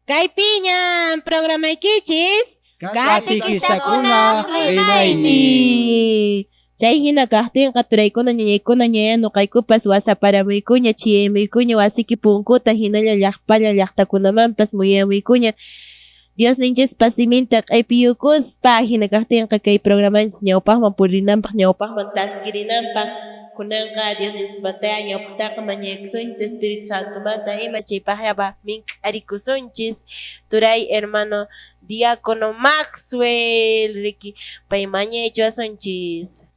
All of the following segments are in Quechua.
Kaypiñam programaykichis Katikistakuna rimaynin. Chay hina kaqtinqa turaykuna ñañaykuna ñaya nuqaykupas wasaparamuykuña chiyamuykuña wasiki punkuta hinalla llaqpalla llaqtakunamanpas muyamuykuña Diosninchispa siminta q'ipiyukuspa hina kaqtinqa kay programanchis ñawpaqman purinanpaq ñawpaqman taskirinanpaq kunanqa Diosninchismantaya ñawpaqtaqa mañakusunchis Espíritu Santomanta ima chaypaqyaba mink'arikusunchis turay hermano diácono Maxwell riki pay mañaychiwasunchis.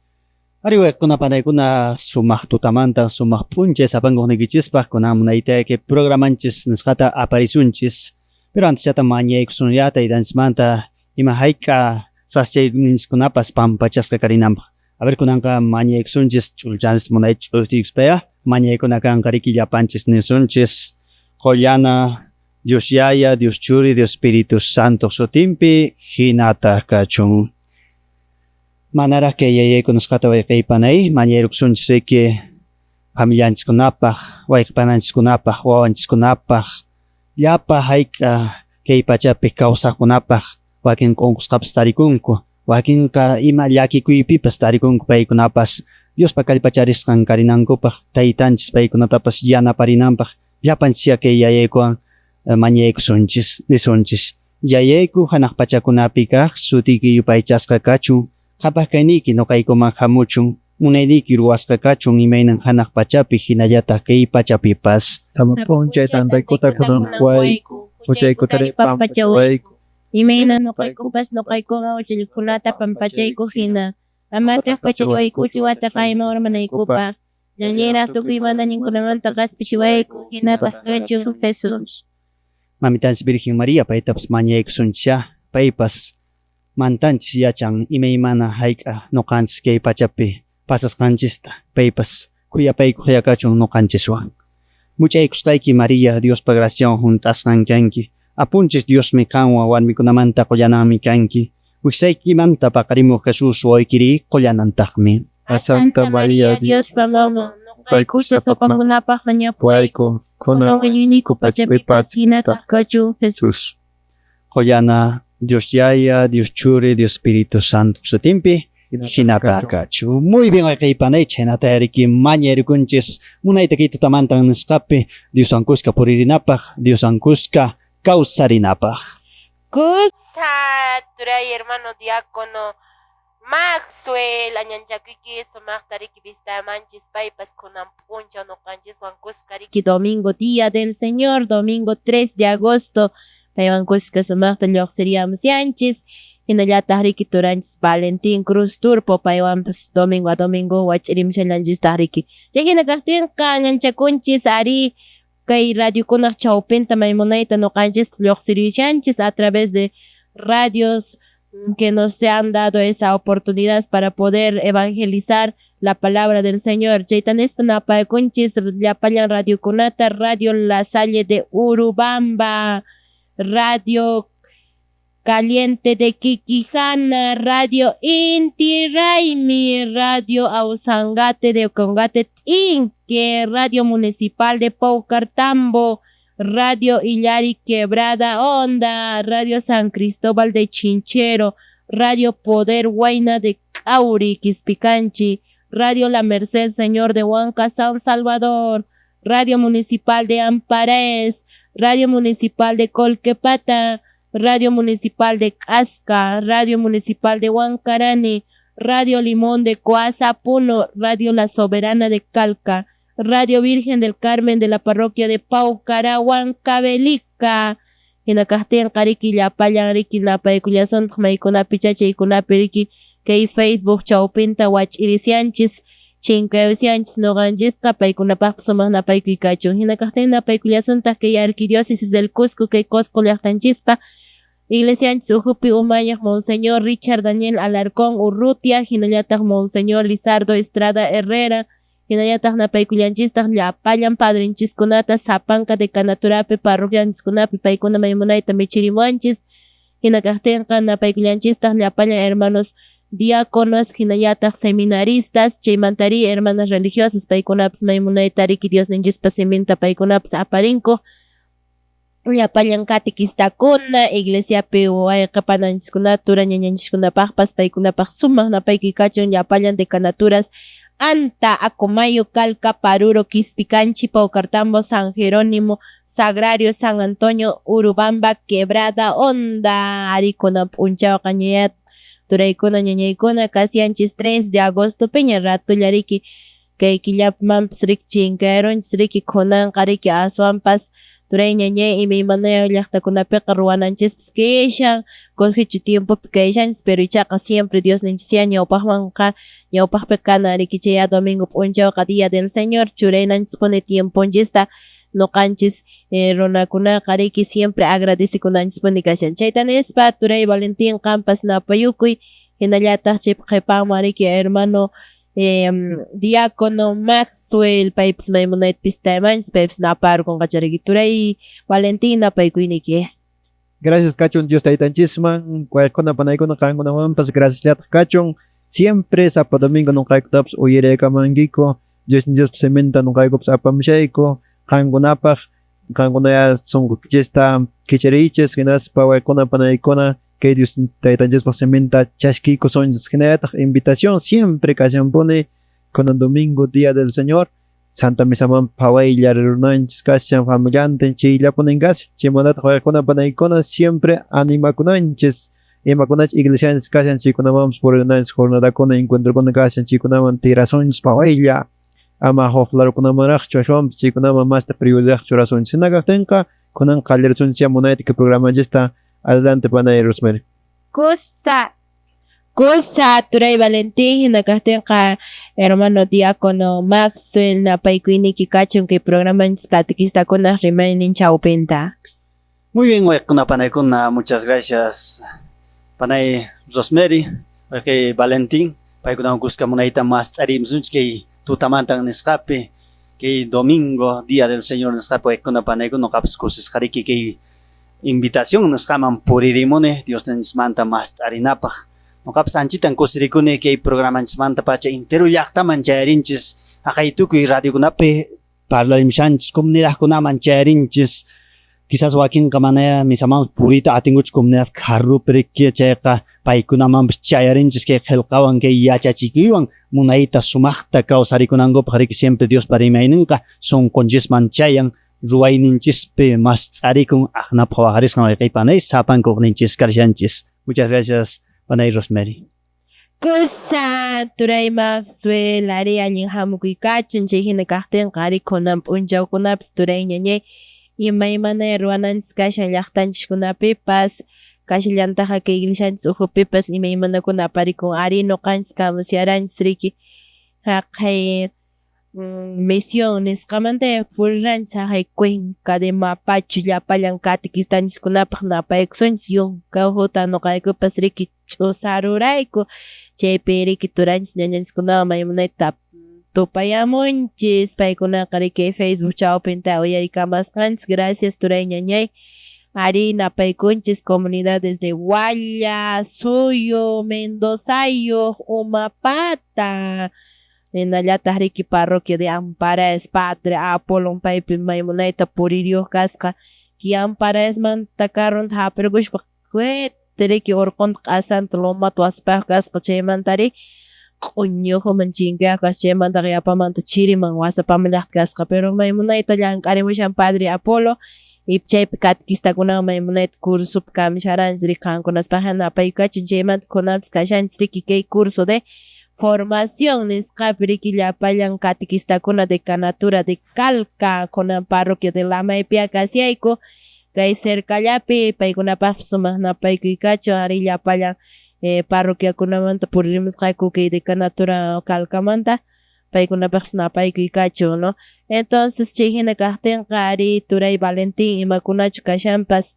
Ari wayqikuna panaykuna sumaq tutamanta sumaq p'unchay sapankuqniykichispaq kunan munaytayki programanchis nisqata aparisunchis. Pero antesllata mañaykusunyá taytanchismanta ima hayk'a sasachayninchiskunapas pampachasqa karinanpaq. A ver kunanqa mañaykusunchis ch'ullchanchis munay ch'uqtiykuspaya mañaykuna kanqa riki llapanchis nisunchis Qollana Dios Yaya, Dios Churi, Dios Espíritu Santo sutinpi hinataq kachun. Manaraq kay yayayku nisqata wayqiypanay mañayrukusunchis riki familianchiskunapaq, wayqipananchiskunapaq, wawanchiskunapaq, llapa hayk'a kay pachapi kawsaqkunapaq wakin q'unqusqapas tarikunku, wakinqa ima llakikuypipas tarikunku paykunapas Diospa kallpacharisqan karinankupaq, taytanchis paykunatapas yanaparinanpaq llapanchis kay yayaykuwan mañaykusunchis nisunchis. Yayayku hanaq pachakunapi kaq sutiyki yupaychasqa kachun, qhapaq kayniyki nuqaykuman hamuchun, munayniyki ruwasqa kachun imaynan hanaq pachapi hinallataq kay pachapipas. Sapa p'unchay tantaykuta kunan quwayku, huchaykutari pampachawayku, Imayna nuqaykupas nuqaykuqa huchallikunata pampachayku hina. Amataq kachariwaykuchu wataqayman urmanaykupaq. Llañiraq tukuy mana allinkunamanta qaspichiwayku hinataq kachun Jesús. Mamitanchis Virgen María paytapas mañaykusunchis paypas mantanchis yachan imaymana hayk'a nuqanchis kay pachapi pasasqanchista paypas khuyapaykuq kachun nuqanchiswan. Much'aykusqayki María Diospa graciawan hunt'asqan kanki. Apunchis Diosmi qanwan warmikunamanta qullananmi kanki. Wiksaykimanta paqarimuq Jesús wawaykiri qullanantaqmi. Santa María Diospa maman nuqaykuta sapakunapaq mañapuwayku. Wayku, kunan Kunan wañuyniku pachapipas hinataq kachun Jesús. Jesús. Qollana Dios Yaya, Dios Churi, Dios Espíritu Santo sutinpi hinata kachu. Muy bien wayqiypanay chhaynata riki mañayrikunchis munayta kay tutamantan nisqapi Dioswan kuska puririnapaq, Dioswan kuska kawsarinapaq. Kusa turay hermano diácono Maxwell añanchakuyki sumaqta riki vistamanchis paypas kunan p'unchaw nuqanchiswan kuska riki domingo día del Señor, domingo 3 de agosto paywan kuska sumaqta lluqsiriyamusyanchis hinallataq riki turanchis Valentín Cruz Turpo paywanpas domingo a domingo wach'irimushallanchistaq riki chay hina kaqtinqa añanchakunchis ari kay radiokunaq chawpinta maymunayta nuqanchis lluqsirishanchis a través de radios que nos se han dado esa oportunidad para poder evangelizar la palabra del Señor. Chayta nispa napaykunchis llapallan radiokunata, Radio La Salle de Urubamba, Radio Caliente de Quiquijana, Radio Inti Raymi, Radio Ausangate de Ocongate Tinque, Radio Municipal de Paucartambo, Radio Illari Quebrada Honda, Radio San Cristóbal de Chinchero, Radio Poder Huayna de Cauri, Quispicanchi, Radio La Merced Señor de Huanca, San Salvador, Radio Municipal de Amparés, Radio Municipal de Colquepata, Radio Municipal de Casca, Radio Municipal de Huancarani, Radio Limón de Coaza, Puno, Radio La Soberana de Calca, Radio Virgen del Carmen de la parroquia de Paucara, Huancavelica. Hina kaqtinqa riki llapallan riki napaykullasuntaq maykunapi chachaykunapi riki kay Facebook chawpinta wach'irisianchis chinkayusianchis nuqanchisqa paykunapaqpas sumaq napaykuy kachun. Hina kaqtin napaykullasuntaq kay Arquidiócesis del Cusco kay Cusco llaqtanchispa Iglesianchis ukhupi umalliq Monseñor Richard Daniel Alarcón Urrutia hinallataq Monseñor Lizardo Estrada Herrera hinallataq napaykullanchistaq llapallan padrinchiskunata sapanka decanaturapi parroquianchiskunapi paykuna maymunayta michirimuanchis hina kaqtinqa napaykullanchistaq llapallan hermanos diáconos hinallataq seminaristas chaymantari hermanas religiosas paykunapas maymunayta riki Diosninchispa siminta paykunapas aparinku. Llapallan catequistakuna, iglesiapi wayqe pananchiskunata, tura ñañanchiskunapaqpas paykunapaq sumaq napaykuy kachun llapallan decanaturas Anta, Acomayo, Calca, Paruro, Quispicanchi, Paucartambo, San Jerónimo, Sagrario, San Antonio, Urubamba, Quebrada, Honda, Ari kunan p'unchawqa ñaya turaykuna ñañaykuna kasyanchis 3 de agosto piña ratulla riki kay killamanpas riki chinkayarunchis riki kunanqa riki aswanpas turay ñañay imaymanaya llaqtakunapiqa ruwananchispas kashan cosecha tiempopi kashanchis pero ichaqa siempre Diosninchisyá ñawpaqmanqa ñawpaqpi kana riki chay domingo p'unchawqa día del Señor churaynanchispuni tiemponchista ñuqanchis runakunaqa riki siempre agradecikunanchispuni kashan chayta nispa turay Valentín qampas napayukuy hinallataq chaypi qhipanman riki hermano diácono Maxwell paypas maymunayta pistaymanchis paypas naparkunqa riki turay Valentín napaykuyniyki. Gracias kachun Dios taytanchisman, wayqikuna panaykuna qankunawanpas gracias llataq kachun. Siempre sapa domingo nuqaykutapas uyariykamankiku Dios Diospa siminta nuqaykupas apamushayku qankunapaq qankunaya sunquykichista kichariychis hinaspa wayqikuna panaykuna kay Dios taytanchispaq siminta chaskiykusunchis hinallataq invitación siempre kashanpuni kunan domingo día del Señor Santa Misaman phawaylla rirunanchis kashan familiantin chayllapunin kashan chaymantataq wayqikuna panaykuna siempre animakunanchis imakunachus iglesianchis kashan chaykunamanpas purinanchis jornadakuna encuentrokuna kashan chaykunaman tirasunchis phawaylla ama huk larukunamanraqchu ashwanpas chaykunaman masta prioridad churasunchis hina kaqtinqa kunan qallarisunchis munayta kay programanchista. Adelante panay Rosemary. Kusa kusa turay Valentín hina kaqtinqa hermano diácono Maxwell napaykuyniyki kachun kay programanchis catequistakunaq rimaynin chawpinta. Muy bien, wayqikuna panaykuna, muchas gracias panay Rosemary, wayqi Valentín, paykunawan kuska munayta mast'arimusunchik kay tutamantan nisqapi kay domingo día del Señor nisqapi wayqikuna panaykuna nuqapas kusisqa riki kay invitación nisqaman puririmuni Diosninchismanta mast'arinapaq nuqapas anchitan kusirikuni kay programanchismanta pacha entero llaqtaman chayarinchis haqay tukuy radiokunapi parlarimushanchis comunidadkunaman chayarinchis quizás wakinqa manaya misaman puriyta atinkuchu comunidad carrupi riki chayqa paykunamanpas chayarinchis kay qillqawan kay yachachikuywan munayta sumaqta kawsarikunankupaq riki siempre Diospa rimayninqa sunqunchisman chayan ruwayninchispi mast'arikun aqnapaq waqarisqan wayqi panay sapanka uqninchis karshanchis. Muchas gracias panay Rosemary. Kusa turay Maxwell ari allin hamukuy kachun chay hina kaqtinqa ari kunan p'unchawkunapas turay ñañay imaymanaya ruwananchis kashan llaqtanchiskunapipas kashallantaqa kay iglesianchis ukhupipas imaymanakuna aparikun ari ñuqanchis kamusyaranchis riki haqay misión nisqamanta puriranchis haqay Cuenca de Mapacho llapallan catequistanchiskunapaq napaykusunchis yunka uhuta ñuqaykupas riki ch'usarurayku chaypi riki turanchis ñañanchiskunawan maymunayta tupayamunchis paykunaqa riki Facebook chawpinta uyarikamasqanchis gracias turay ñañay ari napaykunchis comunidades de Hualla, Suyo, Mendozayo, Umapata hinallataq riki parroquia de Amparaes Padre Apolon paypi maymunayta puririyuq kasqa ki Amparaesmanta carronta hap'irquspa q'iti riki urqunta q'asanta lomata wasipayuq kasqa chaymantari q'uñujuman chinkayaq kasqa chaymantaqa yapamanta chiriman wasapamallaqta kasqa pero maymunayta llank'arimushan Padre Apolo y chaypi catequistakunawan maymunayta cursopi kamisharanchis riki qankunaspaq napaykachun chaymanta kunanpas kashanchis riki kay curso de formación nisqapi riki llapallan catequistakuna decanatura de Calca kunan parroquia de Lamaypiqa kashayku kay cercallapi paykunapaqpas sumaq napaykuy kachun ari llapallan parroquiakunamanta puririmusqayku kay decanatura Calcamanta paykunapaqpas napaykuy kachun, no? Entonces chay hina kaqtinqa ari turay Valentín imakunachu kashanpas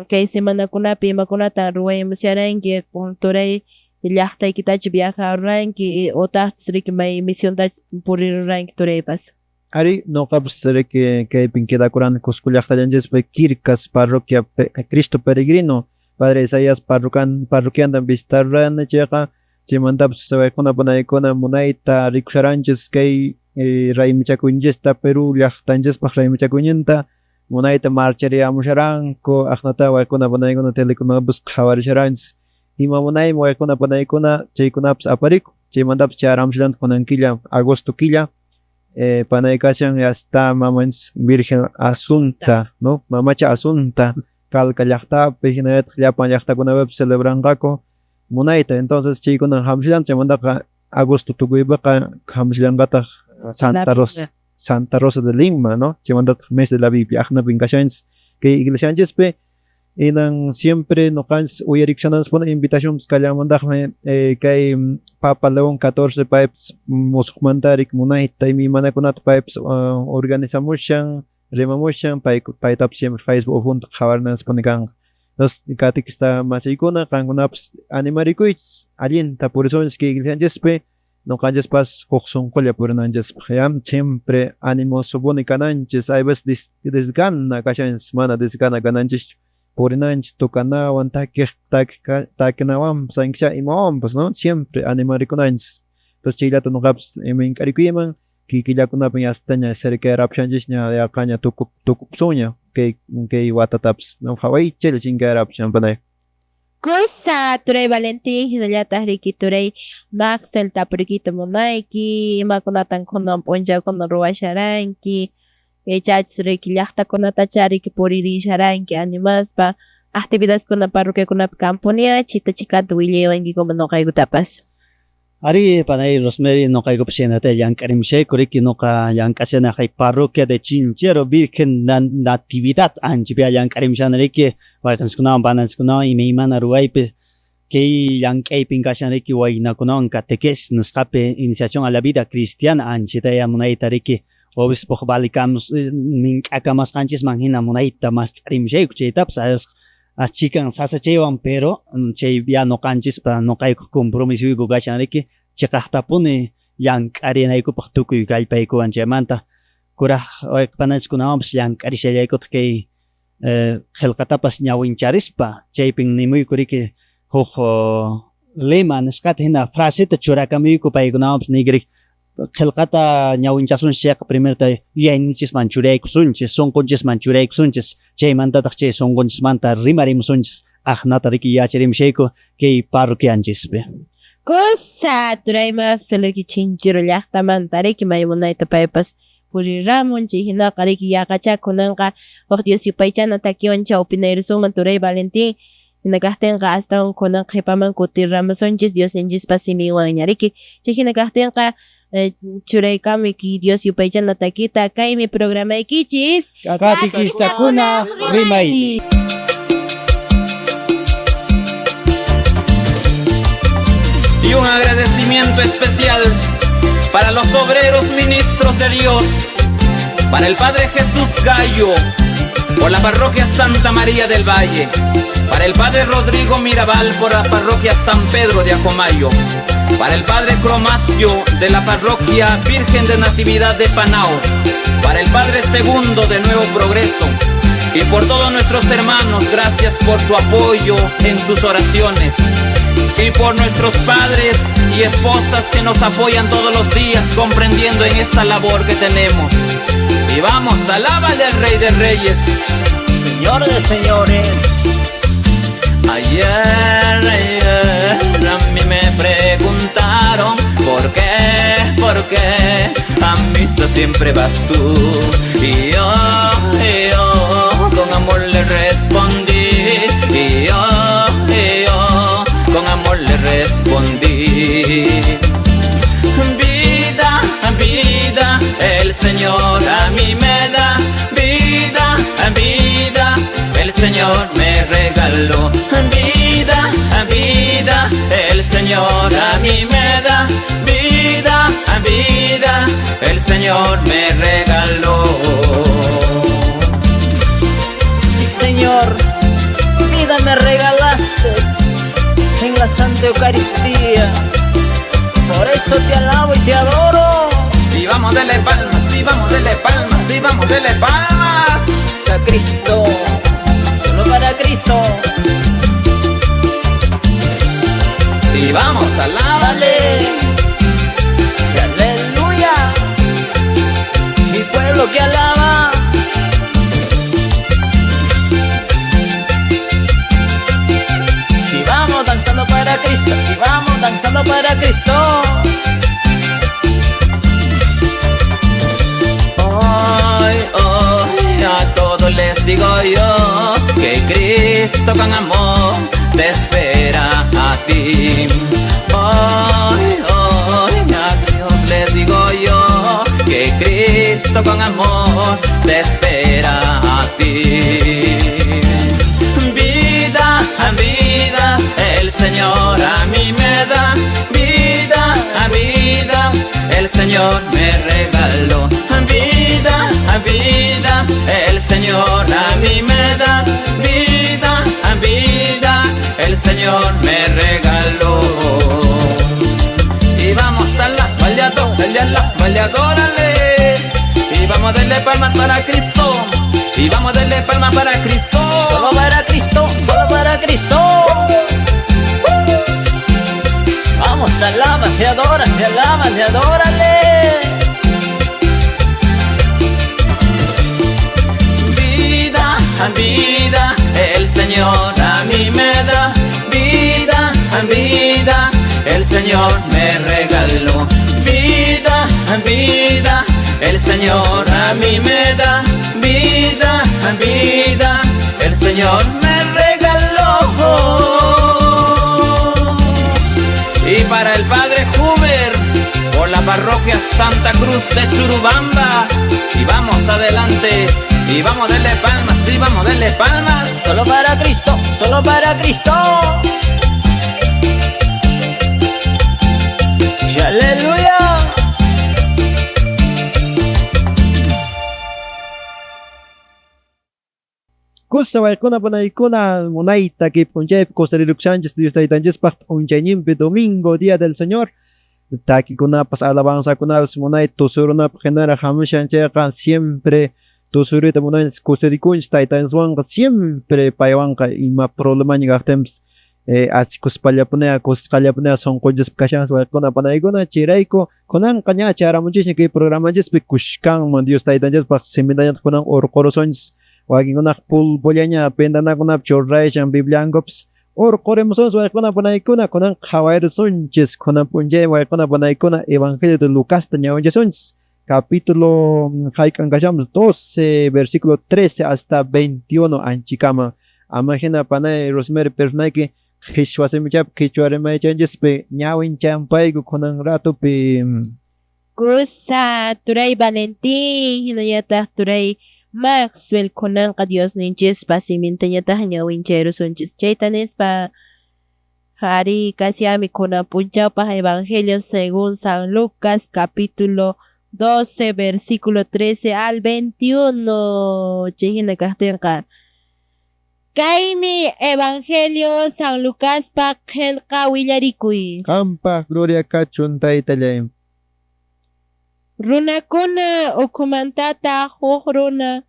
kay semanakunapi imakunata ruwaymusharanki turay llaqtaykitachu viajaruranki utaqchus riki may misiontachus puriruranki turaypas. Ari nuqapas riki kaypin quedakurani Cusco llaqtallanchispi Quircas parroquia Cristo Peregrino Padre Isaías parroquiantan visitarurani chayqa chaymantapas waykuna panaykuna munayta rikusharanchis kay raymichakuyninchista Perú llaqtanchispaq raymichakuyninta Munayta marchariyamusharanku aqnata waykuna panaykuna telekunapas qhawarisharanchis ima munaymi waykuna panaykuna chaykunapas apariku chaymantapas chayaramushallantaq kunan killa agosto killa panay kashan ya está mamanchis Virgen Asunta, ¿no? Mamacha Asunta Calca llaqtapi hinallataq llapan llaqtakunapipas celebranqaku munayta entonces chaykuna hamushallan chaymantaqa agosto tukuypiqa hamushallanqataq Santa Rosa Santa Rosa de Lima, ¿no? Chaymantataq mes de la Biblia aqnapin kashanchis kay iglesianchispi hinan siempre nuqanchis uyarikushananchispuni invitacionpas kallanmantaqmi kay Papa León XIV paypas musuqmantarik munayta imaymanakunata paypas organizamushan rimamushan paytapas siempre Facebook ukhunta qhawarinanchispuni kanqa. Entonces katikista masiykuna qankunapas animarikuychis allinta purisunchis kay iglesianchispi nuqanchispas huk sunqulla purinanchispaq ya siempre animosopuni kananchis hay veces desgana kashanchis mana desgana kananchischu purinanchis tukanawan takinawanpas aunque sea imawanpas no siempre animarikunanchis entonces chayllata nuqapas mink'arikuyman kikillakunapin yastaña cercayrapushanchisña yaqaña tukupusunña kay watatapas no phawaychalla chinkayrapushan panay. Kusa turay Valentín hinallataq riki turay Maxwell tapurikita munayki imakunatan kunan p'unchawkuna ruwasharanki chachis riki llaqtakunatacha riki puririsharanki animaspa actividadeskuna parroquiakunapi kanpunia chita chikanta willaywankikuma nuqaykutapas. Ari panay Rosemary nuqaykupas chaynata llank'arimushayku riki nuqa llank'ashani haqay parroquia de Chinchero Virgen Natividad anchapia llank'arimushani riki wayqanchiskunawan pananchiskunawan imaymana ruwaypi kay llank'aypin kashan riki waynakunawan catequesis nisqapi iniciación a la vida cristiana anchitaya munayta riki obispoq valikamus mink'akamasqanchisman hina munayta mast'arimushayku chaytapas as chikan sasachaywan pero chay ya nuqanchispa nuqayku compromisoyku kashan riki chiqaqtapuni llank'arinaykupaq tukuy kallpaykuwan chaymanta kuraq wayqipananchiskunawanpas llank'arishallaykutaq kay qillqatapas ñawincharispa chaypin nimuyku riki huk lema nisqata hina fraseta churakamuyku paykunawanpas niyki qillqata ñawinchasunchis chayqa primerta yuyayninchisman churaykusunchis sunqunchisman churaykusunchis chaymantataq chay sunqunchismanta rimarimusunchis aqnata riki yacharimushayku kay parroquianchispi. Kusa turay Maxwell riki Chinchero llaqtamanta riki may munayta paypas puriramun chay hinaqa riki yaqacha kunanqa huk Dios yupaychana takiwan chawpinayrusunman turay Valentín hina kaqtinqa astawan kunan qhipaman kutirramusunchis Diosninchispa siminwanña riki chay hina kaqtinqa churaykamuyki Dios yupaychana takita kaymi programaykichis Katikistakuna rimay. Y un agradecimiento especial para los obreros ministros de Dios, para el Padre Jesús Gallo, por la parroquia Santa María del Valle, para el Padre Rodrigo Mirabal por la parroquia San Pedro de Acomayo, para el Padre Cromacio de la parroquia Virgen de Natividad de Panao, para el Padre Segundo de Nuevo Progreso, y por todos nuestros hermanos, gracias por su apoyo en sus oraciones, y por nuestros padres y esposas que nos apoyan todos los días comprendiendo en esta labor que tenemos. Y vamos, alábale al Rey de Reyes, Señor de señores. Ayer, ayer a mí me preguntaron por qué a misa siempre vas tú. Y yo con amor le respondí. Y yo con amor le respondí. Vida, vida, el Señor a mí me da. Vida, vida, el Señor me regaló. Vida, vida, el Señor a mí me da. Vida, vida, el Señor me regaló. Sí, Señor, vida me regalaste en la Santa Eucaristía. Por eso te alabo y te adoro. Y vamos, dele palmas, y vamos, dele palmas, y vamos, dele palmas. A Cristo, solo para Cristo. Y vamos, alábale. Aleluya. Mi pueblo que alaba. Danzando para Cristo. Hoy, hoy, a todos les digo yo que Cristo con amor te espera a ti. Hoy, hoy, a Dios les digo yo que Cristo con amor te espera a ti. Vida, vida, el Señor a mí me da. Vida, vida, el Señor me regaló. Vida, vida, el Señor a mí me da. Vida, vida, el Señor me regaló. Y vamos a la baleadora, y vamos a darle palmas para Cristo. Y vamos a darle palmas para Cristo. Solo para Cristo, solo para Cristo. Vamos, alaba, te adora, te alaba, te adórale. Vida, vida, el Señor a mí me da. Vida, vida, el Señor me regaló. Vida, vida, el Señor a mí me da. Vida, vida, el Señor me regaló. Y para el Padre Huber, por la parroquia Santa Cruz de Churubamba. Y vamos adelante, y vamos a darle palmas, y vamos a darle palmas. Solo para Cristo, solo para Cristo. Y aleluya. Kusa waykuna panaykuna munayta kay p'unchaypi kusarirukushanchis Dios taytanchispaq p'unchayninpi domingo día del Señor. Takikunapas alabanzakunapas munayta tusurunapaq hinaraq hamushan chayqa siempre tusuruyta munanchis kusirikunchis taytanchiswanqa siempre paywanqa ima problemaña kaqtinpas asikuspallapunea kusqallapunea sunqunchispi kashanchis waykuna panaykuna chayrayku kunanqa ña chayaramunchisña kay programanchispi kushkanman Dios taytanchispaq simintañataq kunan urqurusunchis wakinkunaq pulpullaña ventanakunapi churrayshan bibliankupas urqurimusunchis waykuna panaykuna kunan qhawayrusunchis kunan p'unchay waykuna panaykuna Evangelio de Lucasta ñawinchasunchis capítulo hayk'an kashamos 12 versículo 13 hasta 21 anchikama ama hina panay Rosemary personayki qhichwa simichapi qhichwa rimaychanchispi ñawinchanpayku kunan ratupi. Kusa turay Valentín hinallataq turay Maxwell kunanqa Diosninchispa simintañataq ñawinchayrusunchis chayta nispa Hari kasiami kunan p'unchawpaq Evangelio según San Lucas capítulo 12 versículo 13 al 21 chay hina kaqtinqa Kaymi Evangelio San Lucaspaq qillqa willarikuy. Qampaq gloria kachun taytallay. Runakuna ukhumantataq huk runa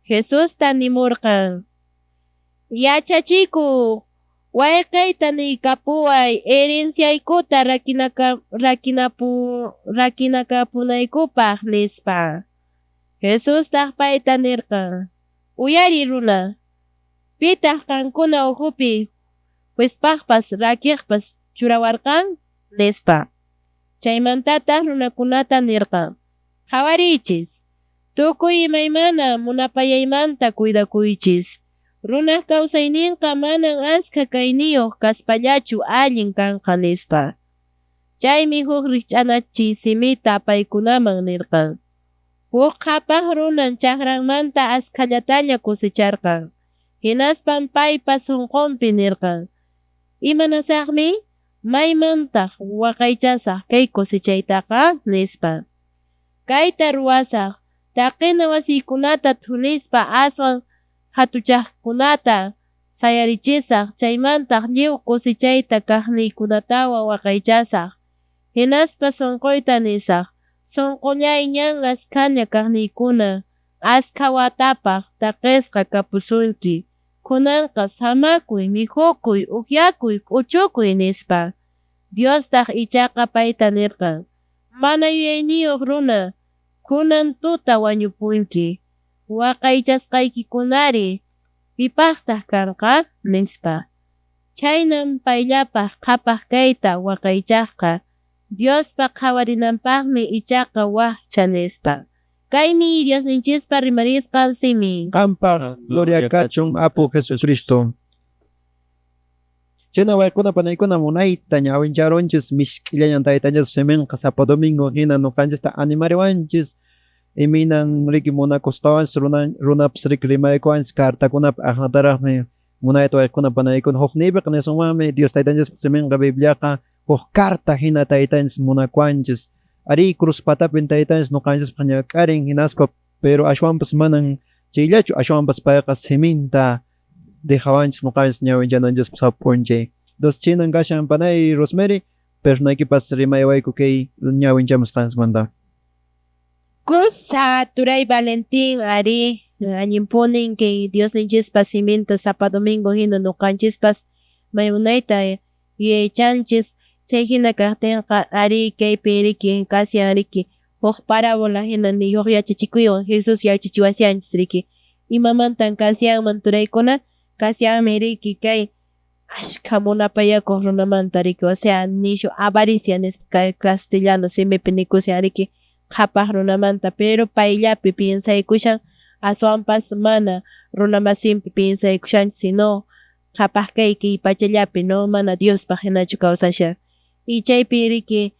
Jesusta nimurqan: Yachachikuq, wayqiyta niykapuway herenciaykuta rakinakapunaykupaq nispa. Jesustaq payta nirqan: Uyariy runa, pitaq qankuna ukhupi juezpaqpas rakiqpas churawarqan? Nispa. Chaymantataq runakunata nirqan: Qhawariychis, tukuy imaymana munapayaymanta cuidakuychis. Runaq kawsayninqa manan askha kayniyuq kaspallachu allin kanqa nispa. Chaymi huk rikch'anachiy simita paykunaman nirqan: Huk qhapaq runan chakranmanta askhallataña cosecharqan. Hinaspan paypa sunqunpi nirqan: Imanasaqmi? Maymantaq waqaychasaq kay cosechaytaqa? Nispa. Kayta ruwasaq, taqina wasiykunata thunispa aswan hatuchaqkunata sayarichisaq, chaymantaq lliw cosechayta kaqniykunatawan waqaychasaq. Hinaspa sunquyta nisaq: Sunqullay ñan askhaña kaqniykuna, askha watapaq taqisqa kapusunki. Kunanqa samakuy, mikhukuy, upyakuy, k'uchukuy nispa. Diostaq ichaqa payta nirqan: Mana yuyayniyuq runa, kunan tuta wañupunki. Waqaychasqaykikunari, pipaqtaq kanqa? Nispa. Chhaynam payllapaq qhapaq kayta waqaychaqqa, Diospa qhawarinanpaqmi ichaqa wakcha, nispa. Kaymi Diosninchispa rimarisqan simi. Qampaq gloria kachun Apu Jesucristo. Chayna wayquna panaykuna munayta ñawincharunchis misk'illañan taytanchispa siminqa sapa domingo hina nuqanchista animariwanchis imaynan riki munakusqawanchis runapas riki rimaykuwanchis cartakunapi aqnataraqmi munayta wayquna panaykuna huk niypiqa nisunmanmi Dios taytanchispa siminqa Bibliaqa huk carta hina taytanchis munakuwanchis arí cruz patapin taytanchis nuqanchispaq ñak'arin hinaspa pero ashwanpas manan chayllachu ashwanpas payqa siminta dejawanchis nuqanchis ñawinchananchispaq sapa p'unchay. Entonces chaynan kashan panay Rosemary, personaykipas rimaywayku kay ñawinchamusqanchismanta. Kusa turay Valentín arí allinpunin kay Diosninchispa siminta sapa domingo hina nuqanchispas may munayta yuyaychanchis chay hina kaqtinqa arí kaypi riki kashan riki huk parábola hina ni huk yachachikuywan Jesús yachachiwashanchis riki imamantan kashanman turaykuna kashanmi riki kay ashkha munapayakuq runamanta riki osea nishu avaricia nispa castellano simipi nikushan riki qhapaq runamanta pero payllapi piensaykushan aswanpas mana runamasinpi piensaykushanchu sino qhapaq kay kay pachallapi no mana Diospaq hinachu kawsashan y chaypi riki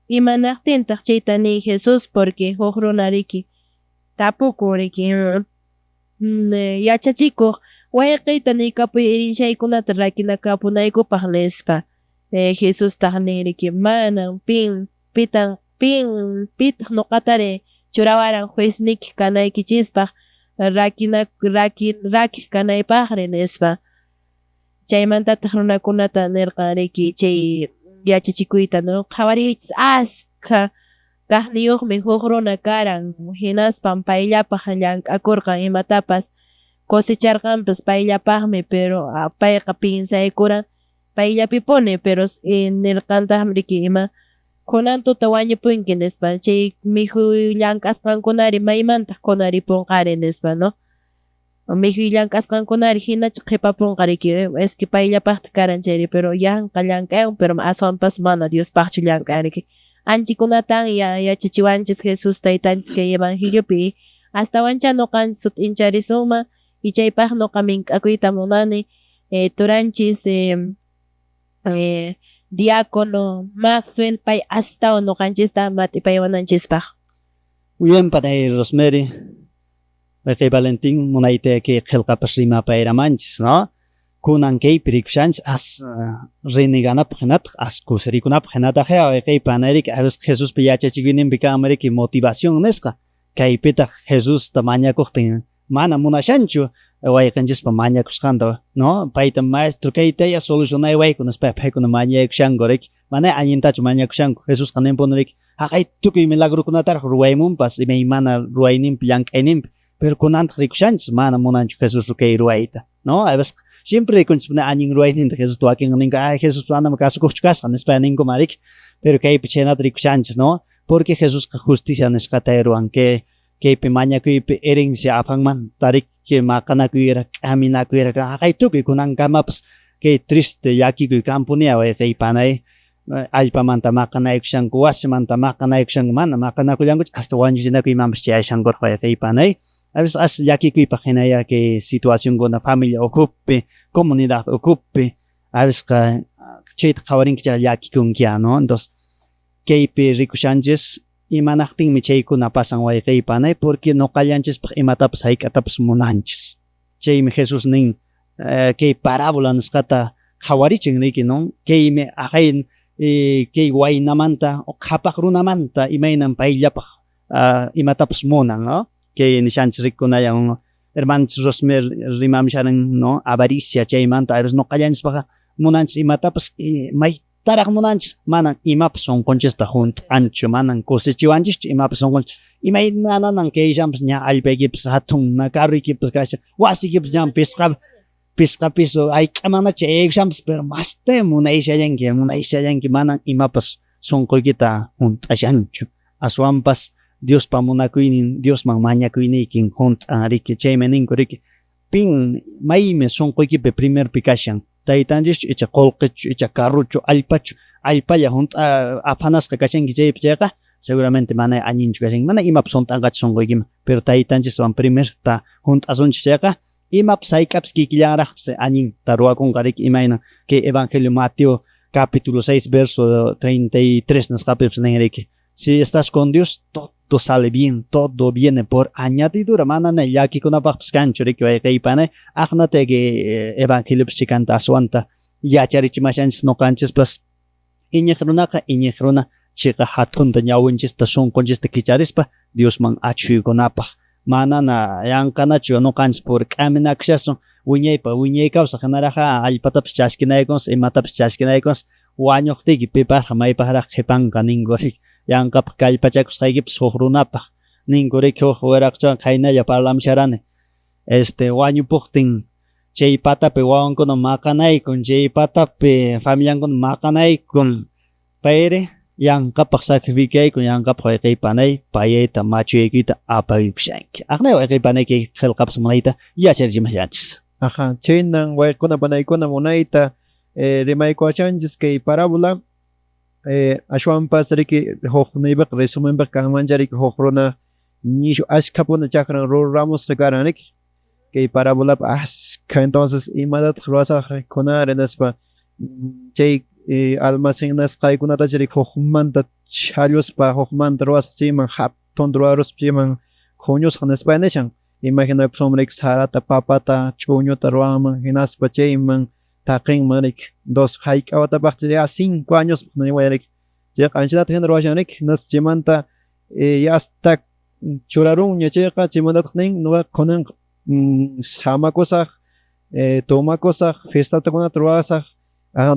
imanaqtintaq chayta nin Jesús porque huk runa riki tapukun riki yachachikuq wayqiyta niykapuy herenciaykunata rakinakapunaykupaq nispa Jesustaq nin riki manan pin pitan pin pitaq nuqatari churawaran juezniyki kanaykichispaq rakiq kanaypaqri nispa chaymantataq runakunata nirqan riki chay yachachikuyta no qhawariychis askha kaqniyuqmi huk runa karan hinaspan payllapaq llank'akurqan imatapas cosecharqanpas payllapaqmi pero payqa piensaykuran payllapipuni pero nirqantaqmi riki ima kunan tuta wañupunki nispa chay mikhuy llank'asqankunari maymantaq kunaripunqari nispa no mikhuy llank'asqankunari hinachu qhipapunqa riki es que payllapaqta karan chayri pero yanqa llank'ayan pero aswanpas mana Diospaqchu llank'ayan riki anchikunatan yachachiwanchis Jesús taytanchis kay evangeliopi astawancha nuqanchis sut'incharisunman y chaypaq nuqa mink'akuyta munani turanchis diácono Maxwell pay astawan nuqanchista mat'ipaywananchispaq. Muy bien, panay Rosemary. Wayqey Valentín munayta kay qillqapas rimapayramanchis, no? Kunan kaypi rikushanchis as reneganapaq hinataq as kusirikunapaq hinataq wayqey panayrik a veces Jesuspa yachachikuyninpi kanman riki motivación nisqa kaypitaq Jesusta mañakuqtin mana munashanchu wayqinchispa mañakusqanta, no? Payta maestro kaytaya solucionaywayku nispa paykuna mañaykushanku riki mana allintachu mañakushanku Jesusqa ninpuni riki haqay tukuy milagrukunataraq ruwaymunpas imaymana ruwayninpi llank'ayninpi pero kunantaq rikushanchis mana munanchu Jesús kay ruwayta, no? A veces siempre rikunchis allin ruwayninta Jesús wakinqa ninku ay Jesús manam kasukuqchu kasqa nispa ninkuman riki pero kaypi chhaynata rikushanchis, no? Porque Jesusqa justicia nisqata ruwan kay kaypi mañakuypi herencia apanmanta riki maqanakuyra k'aminakuyra haqay tukuy kunankamapas kay triste llakikuy kanpunia wayqey panay allpamanta maqanaykushanku wasimanta maqanaykushanku mana maqanakullankuchu hasta wañuchinakuymanpas chayashankuraq wayqey panay a veces as llakikuypaq hinaya kay situacionkuna familia ukhupi comunidad ukhupi a veces chayta qhawarinki chayqa llakikunkiya, no? Entonces kaypi rikushanchis imanaqtinmi chaykuna pasan wayqey panay porque nuqallanchispaq imatapas hayk'atapas munanchis chaymi Jesús nin kay parábola nisqata qhawarichin riki, no? Kaymi aqay kay waynamanta qhapaq runamanta imaynan payllapaq imatapas munan, no? Kay nishanchis rikunayan hermanchis Rosemary rimamisharan, no? Avaricia chaymanta a veces nuqallanchispaqqa munanchis imatapas maytaraq munanchis manan imapas sunqunchista hunt'anchu manan kusichiwanchischu imapas sunqunchis imaynananan kayshanpas ña allpaykipas hatun carroykipas kashan wasiykipas ña pisqa piso hayk'amanachu chayaykushanpas pero masta munayshallanki munayshallanki manan imapas sunquykita hunt'ashanchu aswanpas Diospa munakuynin Diosman mañakuyniykin hunt'an riki chaymi ninku riki pin maymi sunquykipi primerpi kashan Taytanchischu icha qullqichu icha carruchu allpachu allpalla hunt'a aphanasqa kashanki chaypi chayqa seguramente mana allinchu kashanki mana imapas hunt'anqachu sunquykiman pero taytanchiswan primerta hunt'asunchis chayqa imapas hayk'apis kikillanraqpis allinta ruwakunqa riki imayna kay Evangelio Mateo capítulo 6 verso 33 nisqapipis nin riki si estás con Dios todo sale bien, todo viene por añadidura, manana llakikunapaqpis kanchu riki wayqiypani aqnata kay evangeliopis chikanta aswanta yacharichimashanchis ñuqanchispas iñiq runaqa iñiq runa chiqa hatunta ñawinchista sunqunchista kicharispa Diosman achhuykunapaq manana yanqanachu ñuqanchis puri k'aminakushasun wiñaypa wiñay kawsaq hinaraqa allpatapis chaskinaykunchis imatapis chaskinaykunchis wañuqtiyki pipaqraq maypaqraq qhipanqa ninku riki yanqapaq kallpachakusqaykipis huk runapaq ninku riki huk wiraquchawan qhaynalla parlamusharani wañupuqtin chay patapi wawankuna maqanaykun chay patapi familiankuna maqanaykun payri yanqapaq sacrificaykun yanqapaq wayqiypanay payayta machuyaykita apaykushanki aqnay wayqiypanay kay qillqapas munayta yacharichimashanchis. Aja, chaynan wayquna panaykuna munayta rimaykuwashanchis kay parábola ashwanpas riki huk niypiqa resumenpiqa kanmancha riki huk runa ñishu ashkhapuna chakran ruramusqa karan riki kay parábolapi ashkha entonces imatataq ruwasaqri kunanri nispa chay almacenasqaykunatacha riki hukmanta chhalluspa hukmanta ruwasaq chayman hatunta ruwaruspa chayman huñusaq nispa nishan imaginakusunman riki sarata papata ch'uñuta ruwanman hinaspa chayman taqinman riki dos hayk'a watapaqcha ya 5 añospaq niway riki chayqa anchatataq hina ruwashan riki hinaspa chaymanta ya hasta churarunña chayqa chaymantataq nin nuqaqa kunanqa samakusaq tomakusaq fiestatakunata ruwasaq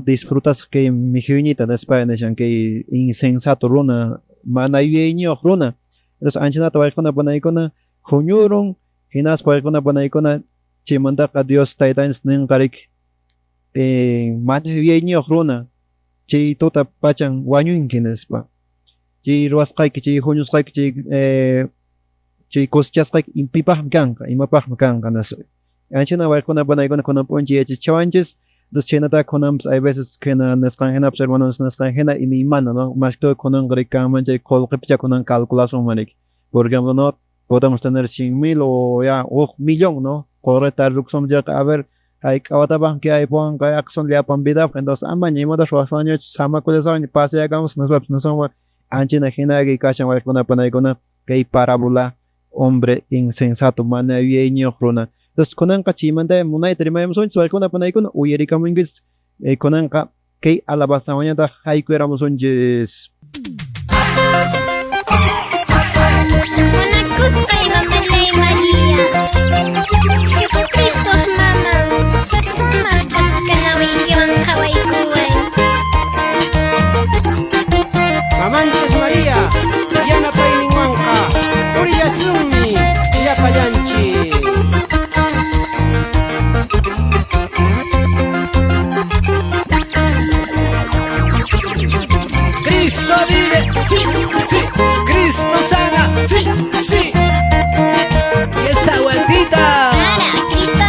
disfrutasaq kay mikhuynita nispa nishan kay insensato runa mana yuyayniyuq runa entonces anchanata wayquna panaykuna huñurun hinaspa wayquna panaykuna chaymantaqa Dios taytanchis ninqa riki mana yuyayniyuq runa chay tuta pachan wañunki nispa chay ruwasqayki chay huñusqayki chay chay cosechasqayki pipaqmi kanqa imapaqmi kanqa nispa anchana wayquna panaykuna kunan p'unchay yachachiwanchis entonces chaynataqa kunanpas hay veces hina nisqan hinapas hermanos nisqan hina imaymana no más que todo kunanqa riki kanman chay qullqipicha kunan calculasunman riki por ejemplo no podemos tener 100,000 o ya huk millón no qurita rukusunman chayqa a ver hayk'a watapaqmi kay aypuwanqa aqsun llapan vidapaq entonces amaña imatapas ruwaswanñachu samakullasaqña pasayakamusaq nispapas nisunman anchina hinaki kashan wayquna panaykuna kay parábola hombre insensato mana yuyayniyuq runa entonces kunanqa chaymanta munayta rimayamusunchis wayquna panaykuna uyarikamunkichis kunanqa kay alabanzawanñataq haykuyaramusunchis. Munakusqay mamallay Maria, Jesucristoq maman, sumaq ch'aska ñawiykiwan qhawaykuway. Mamanchis Maria, yanapayninwanqa purillasunmi llapallanchis. Cristo vive, sí, sí, Cristo sana, sí, sí. Y esa vueltita. Para Cristo.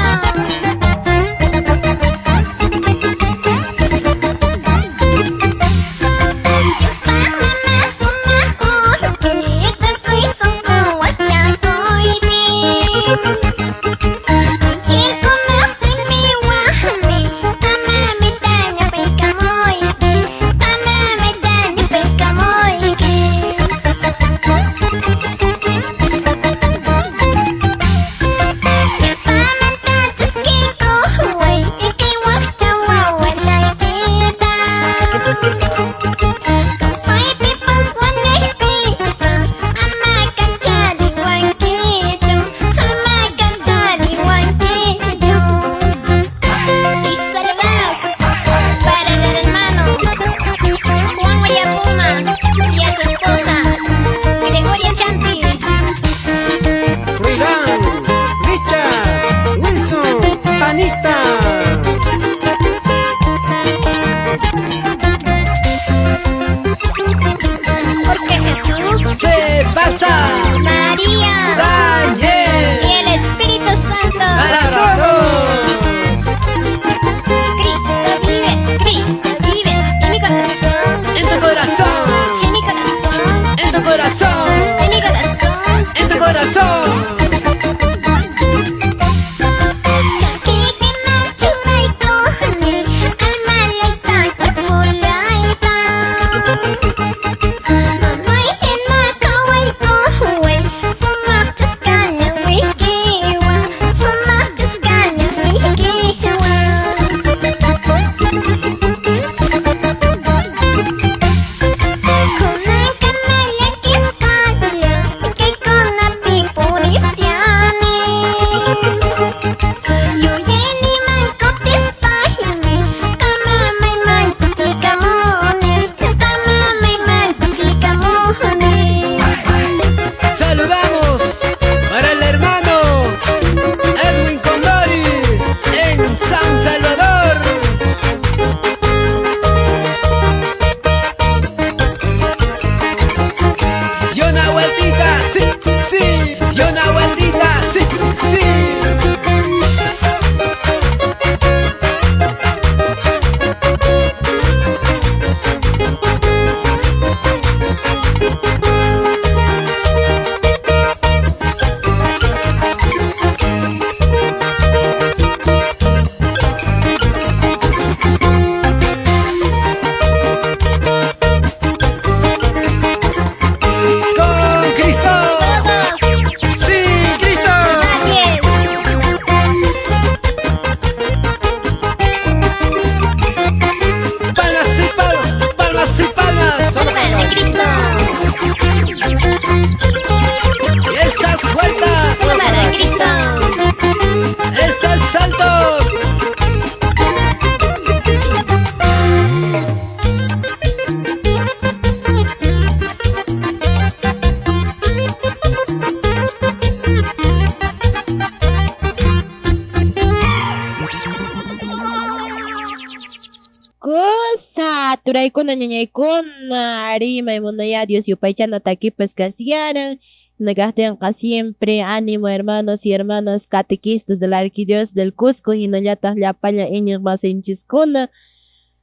Kusa turaykuna ñañaykuna ari maymunaya Dios yupaychana takipas kasyaran Nakaqtinqa siempre ánimo hermanos y hermanas catequistas de la Arquidiócesis del Cusco hinallataq llapalla iñiq masinchiskuna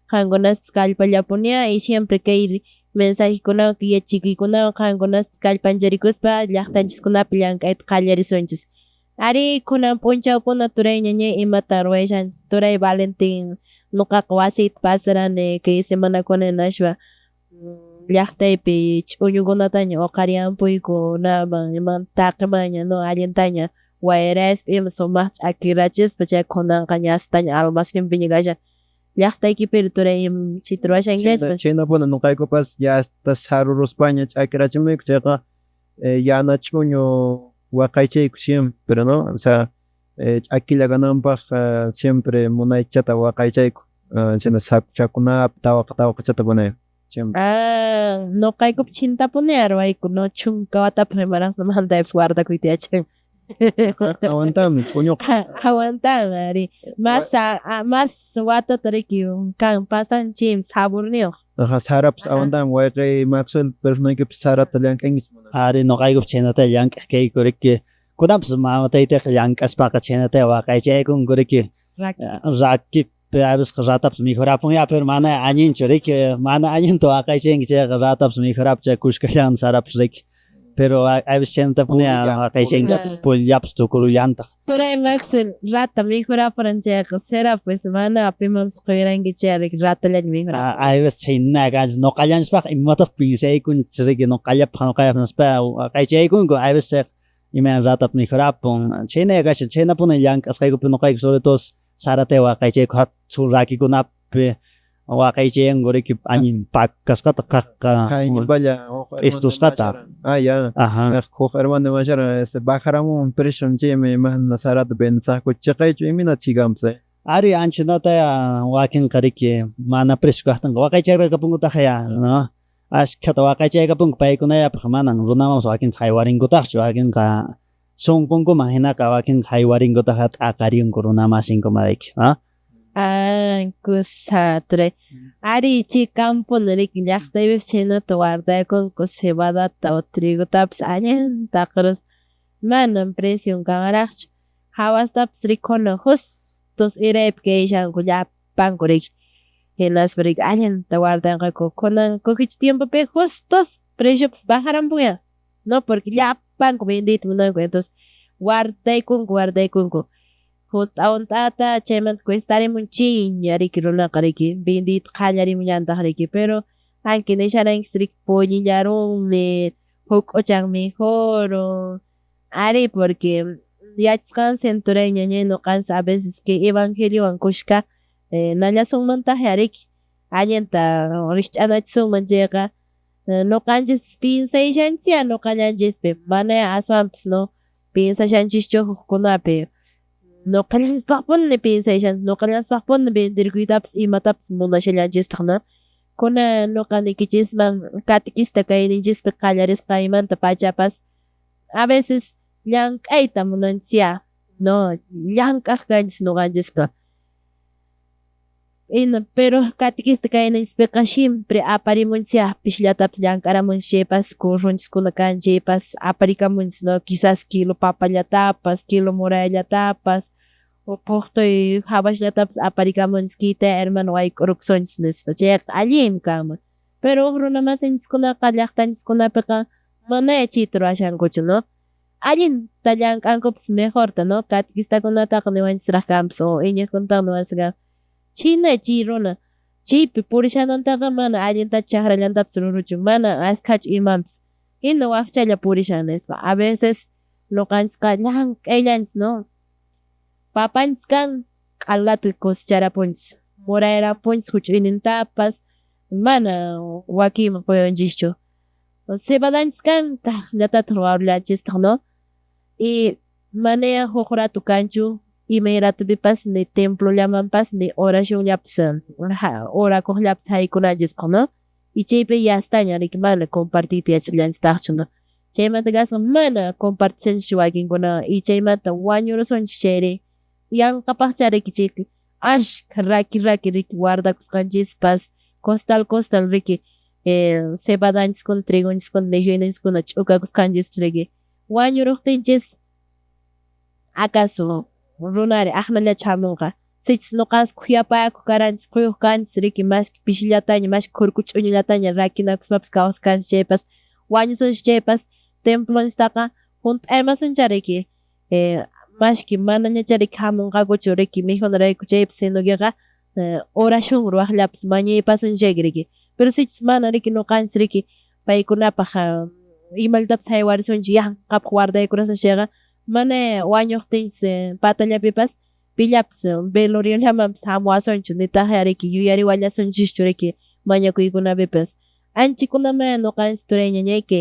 qankunaspas kallpallapunia y siempre kay mensajekunawan kay yachachikuykunawan qankunaspas kallpancharikuspa llaqtanchiskunapi llank'ayta qallarisunchis. Ari kunan p'unchawkuna turay ñañay imata ruwashanchis turay Valentín nuqaqa wasiyta pasarani kay semanakuna hinaspa llaqtaypi ch'uñukunataña uqariyampuyku naman ima taqimanña no allintaña wayraspa ima sumaqta ch'akirachispa chay kunanqa ñastaña almacenpiña kashan. Llaqtaykipiri turay chayta ruwashankichis? Chhaynapuni nuqaykupas yasta saruruspaña ch'akirachimuyku chayqa yana ch'uñu waqaychayku siempre, ¿no? O sea, ch'akilla kananpaq siempre munaychata waqaychayku chhayna sakuchakunapi tawaqa tawaqachata puni siempre. Ah, nuqaykupi chintapuni ruwayku no chunka watapaq imaraqsimantapis guardakuyta yachan. Aguantami ch'uñuqa. Aguantami ari mas mas watata riki kan pasan chaymi saborniyuq. Aja sarapas aguantami wayqey Maxwell personaykipis sarata llank'ankichis mana. Ari nuqaykupas chhaynata llank'aq kayku riki kunanpas mama taytayqa llank'aspaqa chhaynata waqaychaykunku riki rakipi a ratapas mikhurapunya pero mana allinchu riki mana allinta waqaychanki chayqa ratapas mikhurapun chay kushkallan sarapas riki pero a veces chhaynatapuni waqaychanki pullapas tukurullantaq. Turay Maxwell rata mikhurapuran chayqa será pues mana pimanpas quyranki chay riki ratallaña mikhurapun. A veces chhayna kanchis nuqallanchispaq imataq pinsaykunchis riki nuqallapaq nuqallapaq nispa waqaychaykunku a veces imayna ratapis mikhurapun chhayna kashan chhaynapuni llank'asqaykupi nuqayku sobre todo sarata waqaychayku hatun rakikunapi waqaychayanku riki allin pakasqata qaqqa Hayñipalla p'istusqata. Ah ya. Ajá. Huk hermano niwasharan este bajaramun precio chaymi mana sarata vendesaqku chiqaychu imayna chikanpas. Ari anchanata wakinqa riki mana precio kaqtinqa waqaychaykapunkutaq ya, no? Ashkhata waqaychaykapunku paykunallapaq manan runamanpas wakinqa haywarinkutaqchu wakinqa sunqunkuman hinaqa wakinqa haywarinkutaq t'aqariyunku runamasinkuman riki, no? Ah, kusa turay. Ari chay campuna riki llaqtaypipas chhaynata guardakunku cebadata o trigotapas allinta aqruspa manan precion kanraqchu hawastapas rikuna justos iraypi kayshanku llapanku riki hinaspa riki allinta guardanqaku kunan kuhicha tiempopi justos preciopas bajarampunya no porque llapanku vendiyta munanku entonces guardaykunku guardaykunku hunt'a hunt'ata chaymanta cuestarimun chayña riki runaqa riki vendiyta qallarimullantaq riki pero anki nisharankis riki polillarunmi huk'uchan mikhurun ari porque yachasqansi turay ñañay nuqanchis a veces que evangeliowan kushka nallasunmantaqya riki allinta rikch'anachisunman chayqa nuqanchis pinsashanchis nuqallanchispi mana aswanpas no pinsashanchischu hukkunapi nuqallanchispaqpuni pinsashanchis nuqallanchispaqpuni venderkuytapas imatapas munashallanchistaq no kunan nuqa niykichisman catequista kayninchispi qallarisqaymanta pachapas a veces llank'ayta munanchis no llank'aq kanchis nuqanchisqa pero catequista kayninchispiqa siempre aparimunchis pishllatapis llank'aramunchis chaypas curronchiskuna kan chaypas aparikamunchis no quizás kilo papallatapas kilo murayllatapas o puqtuy habasllatapas aparikamunchis kayta hermano wayk'urukusunchis nispa chayqa allinmi kanman pero huk runa masinchiskunaqa llaqtanchiskunapiqa mana chayta ruwashankuchu no allinta llank'ankupas mejorta no catequistakunataqa niwanchisraq kanpas o iñiqkunataqa niwanchisraq chhayna chay runa chaypi purishanantaqa mana allintachu chakrallantapas ruruchun mana askhachu imanpas hina wakchalla purishan nispa a veces nuqanchisqa llank'ayllanchis no papanchis kan q'alata cosecharapunchis murayrapunchis huch'uynintapas mana wakinman quyunchischu cebadanchis kan kaqllatataq ruwarullanchistaq no y manaya huk rato kanchu imay ratopipas ni templollamanpas ni oracionllapas orakuqllapas haykunanchispaq no y chaypi yastaña riki mana compartiyta yachallanchistaqchu no chaymanta kasqa mana compartishanchis wakinkuna y chaymanta wañurusunchis chayri yanqapaqcha riki chay Ashkha raki raki riki guardakusqanchispas costal costal riki cebadanchiskuna trigonchiskuna mikhuyninchiskuna ch'ukakusqanchispas riki wañuruqtinchis acaso runari aqnallachu hamunqa sichus nuqanchis khuyapayakuq karanchis quyuq kanchis riki mashka pishillataña mashka khurku ch'uñullataña rakinakuspapas kawsaq kanchis chaypas wañusunchis chaypas templonchistaqa hunt'aymasuncha riki mashki manañacha riki hamunqakuchu riki mikhunarayku chaypas sino queqa oración ruwaqllapas mañaypasunchayki riki pero sichus mana riki nuqanchis riki paykunapaq imallatapas haywarisunchik yanqapaq guardaykurasunk chayqa mana wañuqtinchis patallapipas pillapas veloriollamanpas hamuwasunchu nitaqya riki yuyariwallasunchischu riki mañakuykunapipas anchakunamaya nuqanchis turay ñañayki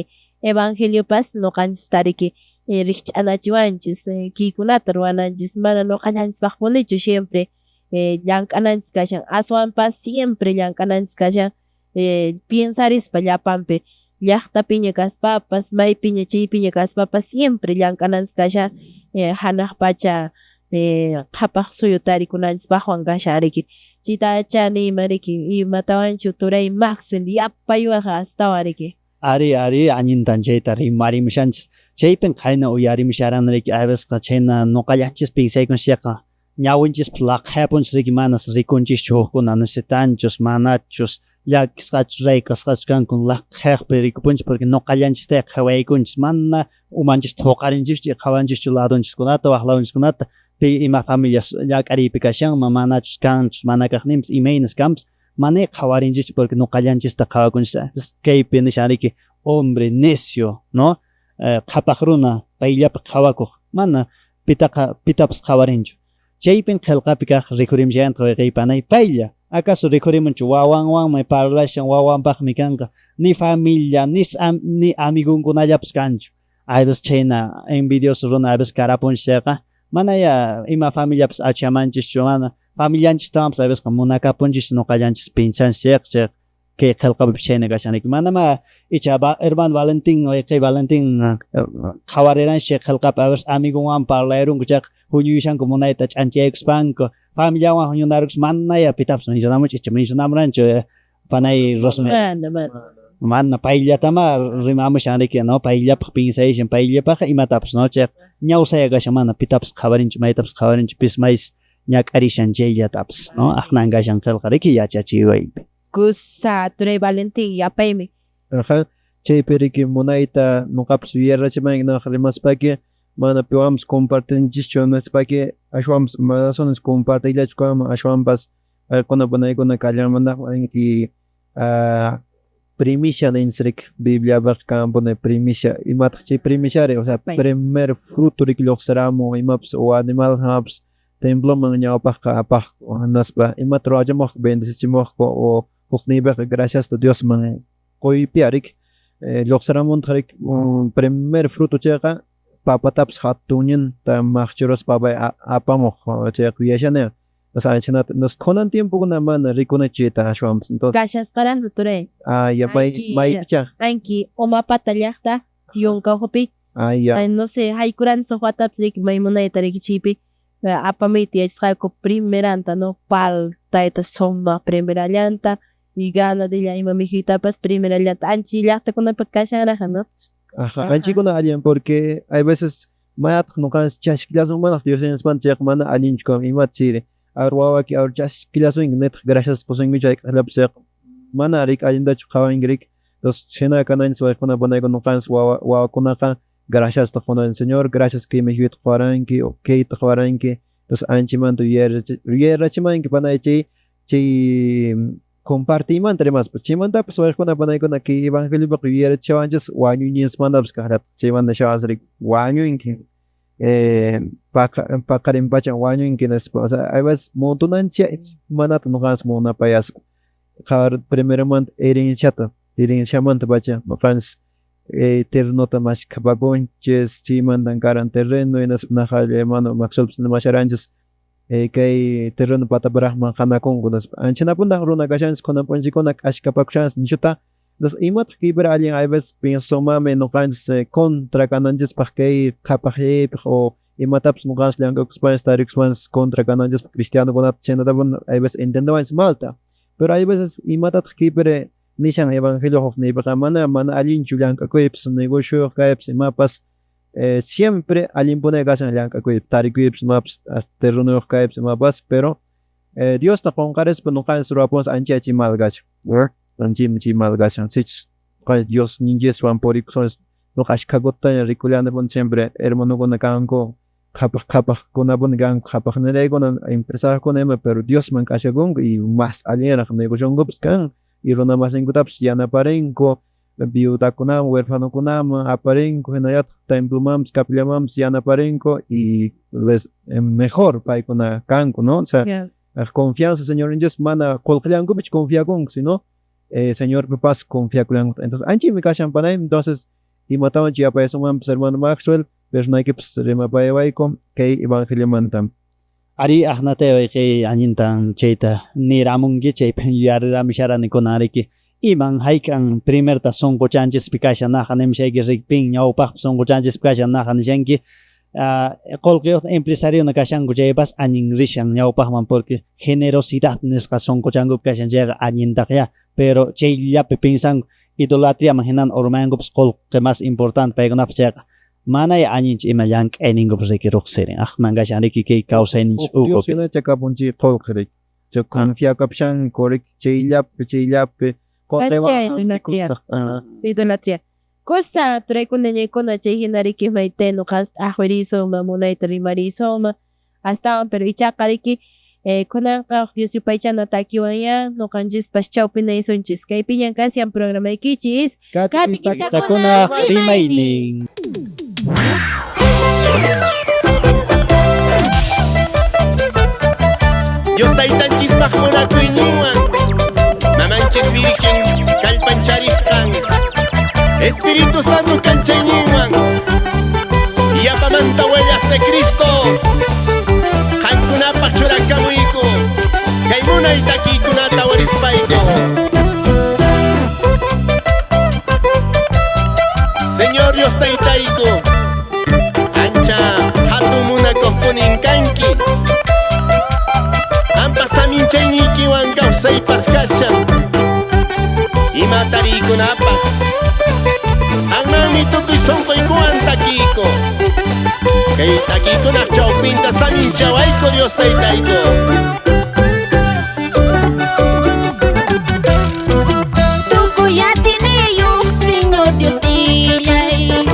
evangeliopas nuqanchista riki rikch'anachiwanchis kaykunata ruwananchis mana nuqallanchispaqpunichu siempre llank'ananchis kashan aswanpas siempre llank'ananchis kashan piensarispa llapanpi llaqtapiña kaspapas maypiña chaypiña kaspapas siempre llank'ananchis kashan hanaq pacha qhapaq suyu tarikunanchispaqwan kashan riki chaytacha niyman riki imatawanchu turay Maxwell yapaywaqa astawan riki. Ari, ari, allintan chayta rimarimushanchis. Chaypin qayna uyarimusharan riki aybasqa chhayna nuqallanchis pinsaykunchis ñawinchispas laqhayapunchis riki manas rikunchischu hukkuna necesitanchus manachus llakisqachus raykasqachus kanku laqhayaqpi rikupunchis porque nuqallanchistaya qhawaykunchis mana umanchista huqarinchischu qhawanchischu ladonchiskunata waq ladonchiskunata pi ima familias llak'ariypi kashanman manachus kanchus mana kaqninpas imaynas kanpas mana qhawarinchischu porque nuqallanchista qhawakunchis kaypi nishan riki hombre necio, no, qhapaq runa payllapaq qhawakuq mana pitaqa pitapas qhawarinchu chaypin qillqapi kaq rikhurimushallantaq wayqiypanay paylla acaso rikhurimunchu wawanwanmi parlashan wawanpaqmi kanqa ni familia ni amigunkunallapas kanchu aybas chhayna envidioso runa aybas karapunchis chayqa manaya ima familiapas achamanchishchu mana familianchistawanpas aybasqa munakapunchis nuqallanchis pinsanchis chayqa chayqa kay qillqapipas chhayna kashan riki manama icha hermano Valentín wayqiy Valentín qhawariranchis chay qillqapi aybas amigunwan parlayrunku chayqa huñuyushanku munayta ch'anchaykuspanku familiawan huñunarukus manaya pitapas mencionamuchu icha mencionamuranchu panay Rosme Mana mana. Mana payllatama rimamushan riki no payllapaq pinsayashan payllapaq imatapas no chayqa ñawsaya kashan mana pitapas qhawarinchu maytapas qhawarinchu pis mays ñak'arishan chayllatapas no aqnan kashan qillqa riki yachachiwaypi. Kusa turay Valentín yapaymi. Aja, chaypi riki munayta nuqapas yuyarachimanki nuqa rimaspaki mana piwanpas compartinchischu nispaki ashwanpas mana sonas compartiyllachu kanman ashwanpas paykuna panaykuna kallanmantaq primicia ninchis riki Bibliapiqa kanpuni primicia imataq chay primiciari o sea primer fruto riki lluqsiramun imapas o animal imapas temploman ñawpaqqa apaqku hinaspa imata ruwachimuqku bendecichimuqku o hukniypiqa graciasta Diosman quypi riki lluqsiramuntaq riki primer fruto chayqa papatapas hatunninta maqchiruspa pay apamuq chayqa yuyashani o sea chhaynata kunan tiempokuna mana rikunichu chayta ashwanpas entonces Kashasqaraqmi turay. Ah, ya may maypicha Anki Umapata llaqta yunka ukhupi. Ah, ya. Ay, no sé, haykurani suq watapas riki maymunayta riki chaypi apamuyta yachasqayku primeranta no paltayta sumaq primerallanta y ganadilla ima mikhuytapas primerallanta anchi llaqtakunapi kashanraqqa no. Aja, anchikuna allin porque hay veces manataq nuqanchis chaskillasunmanaq Diosninchikmanta chayqa mana allinchu kanman imata chayri awr wawayki awr chaskillasunki nitaq gracias qusunki chayqa chayqa mana riki allintachu qhawanki riki entonces chhayna kananchis waykuna panaykuna nuqanchis wawakunaqa graciasta qunanchis Señor gracias kay mikhuyta quwaranki o kayta quwaranki entonces anchimanta yuyarachimanki panay chay chay compartiymanta rimaspa chaymantapas waykuna panaykuna kay evangeliopiqa yuyarachiwanchis wañuyninchikmantapas kaqllataq chaymanta shawas riki wañunki paqarin pachan wañunki nispa o sea hay veces montonanchis manata nuqanchis munapayaspa qhawar primeromanta herenciata herenciamanta pacha nuqanchis terrenota mashkhapakunchis chaymantan karan terreno hinaspa naqha hermano Maxwellpas nimasharanchis kay terreno patapiraqman qanakunku nispa anchanapuntaq runa kashanchis kunan p'unchaykuna k'ashkapakushanchis nishuta entonces imataq kaypira allin hay veces pienso mami nuqanchis contra kananchispaq kay qhapaqyaypaq o Imatapis nuqanchis llank'akuspanchis tarikuspanchis contra kananchis cristianokunata chaynatapun hay veces entendewanchis malta. Pero hay veces imatataq kaypiri nishan evangelio hukniypiqa mana mana allinchu llank'akuypis negocio kaypis imapas siempre allinpuni kashan llank'akuypi tarikuypis imapas hasta terrenuyuq kaypis imapas pero Diosta qunqarispa nuqanchis ruwapunchis ancha mal kashan. Ancha mal kashan. Sichus Dios ninchiswan purikusunchis nuqa ashkhakutaña rikullani siempre hermanokuna kanku qhapaq qhapaqkunapuni kanku qhapaqniraykuna empresariokuna ima pero Diosman k'ashakunku y más allinraq negocionkupis kan y runa masinkutapis yanaparinku viudakunaman huerfanokunaman aparinku hinallataq templomanpis capillamanpis yanaparinku y les mejor paykuna kanku, ¿no? O sea, confianza Señor en Dios mana qullqillankupichu confiakunku sino Señorpipas confiakullanku. Entonces anchaymi kashan panay, entonces imatawanchu yapayasunmanpis hermano Maxwell personaykipis rimapayawayku kay evangeliomanta. Ari aqnatay wayqi allintan chayta niramunki chaypi yuyariramishharani kunanriki iman hayk'an primerta sunquchanchispi kashan naqa nimishayki rikpin ñawpaqpi sunquchanchispi kashan naqa nishanki qullqiyuq empresariona kashanku chaypas allin rishan ñawpaqman porque generosidad nisqa sunquchankupi kashan chayqa allintaqya pero chayllapi pinsanku idolatriaman hinan urmayankupas qullqi más importante paykunapas chayqa manay allinchu ima llank'ayninkupas riki ruqsirin aqman kashan riki kay kawsayninchis Dios ukhupi. hinacha kapunchik qullqi riki chay confiakapushanku riki chayllapi chayllapi Chay idolatría. Idolatría. Cosa turaykuna ñaykuna chay hina riki mayta nuqanchis t'aqwirisuma munayta rimarisuma astawan pero ichaqa riki kunanqa Dios yupaychana takiwanya nuqanchispas chawpinaysunchis kaypiñan kashan programaykichis Katequistakunaq rimaynin. Dios taytanchispaq munakuyninwan mamanchis Virgen kallpancharisqan Espíritu Santo kanchayninwan yapamanta huellas de Cristo qankunapaq churakamuyku kay munay takiykunata warispayku. Señor Dios taytayku ancha hatun munakuqpunin kanki qampas saminchayniykiwan kawsaypas kashan ima tariykunapas qanmanmi tukuy sunquykuwan takiyku kay takiykunaq chawpinta saminchawayku Dios taytayku. Tukuy atiniyuq Señor Diosnillay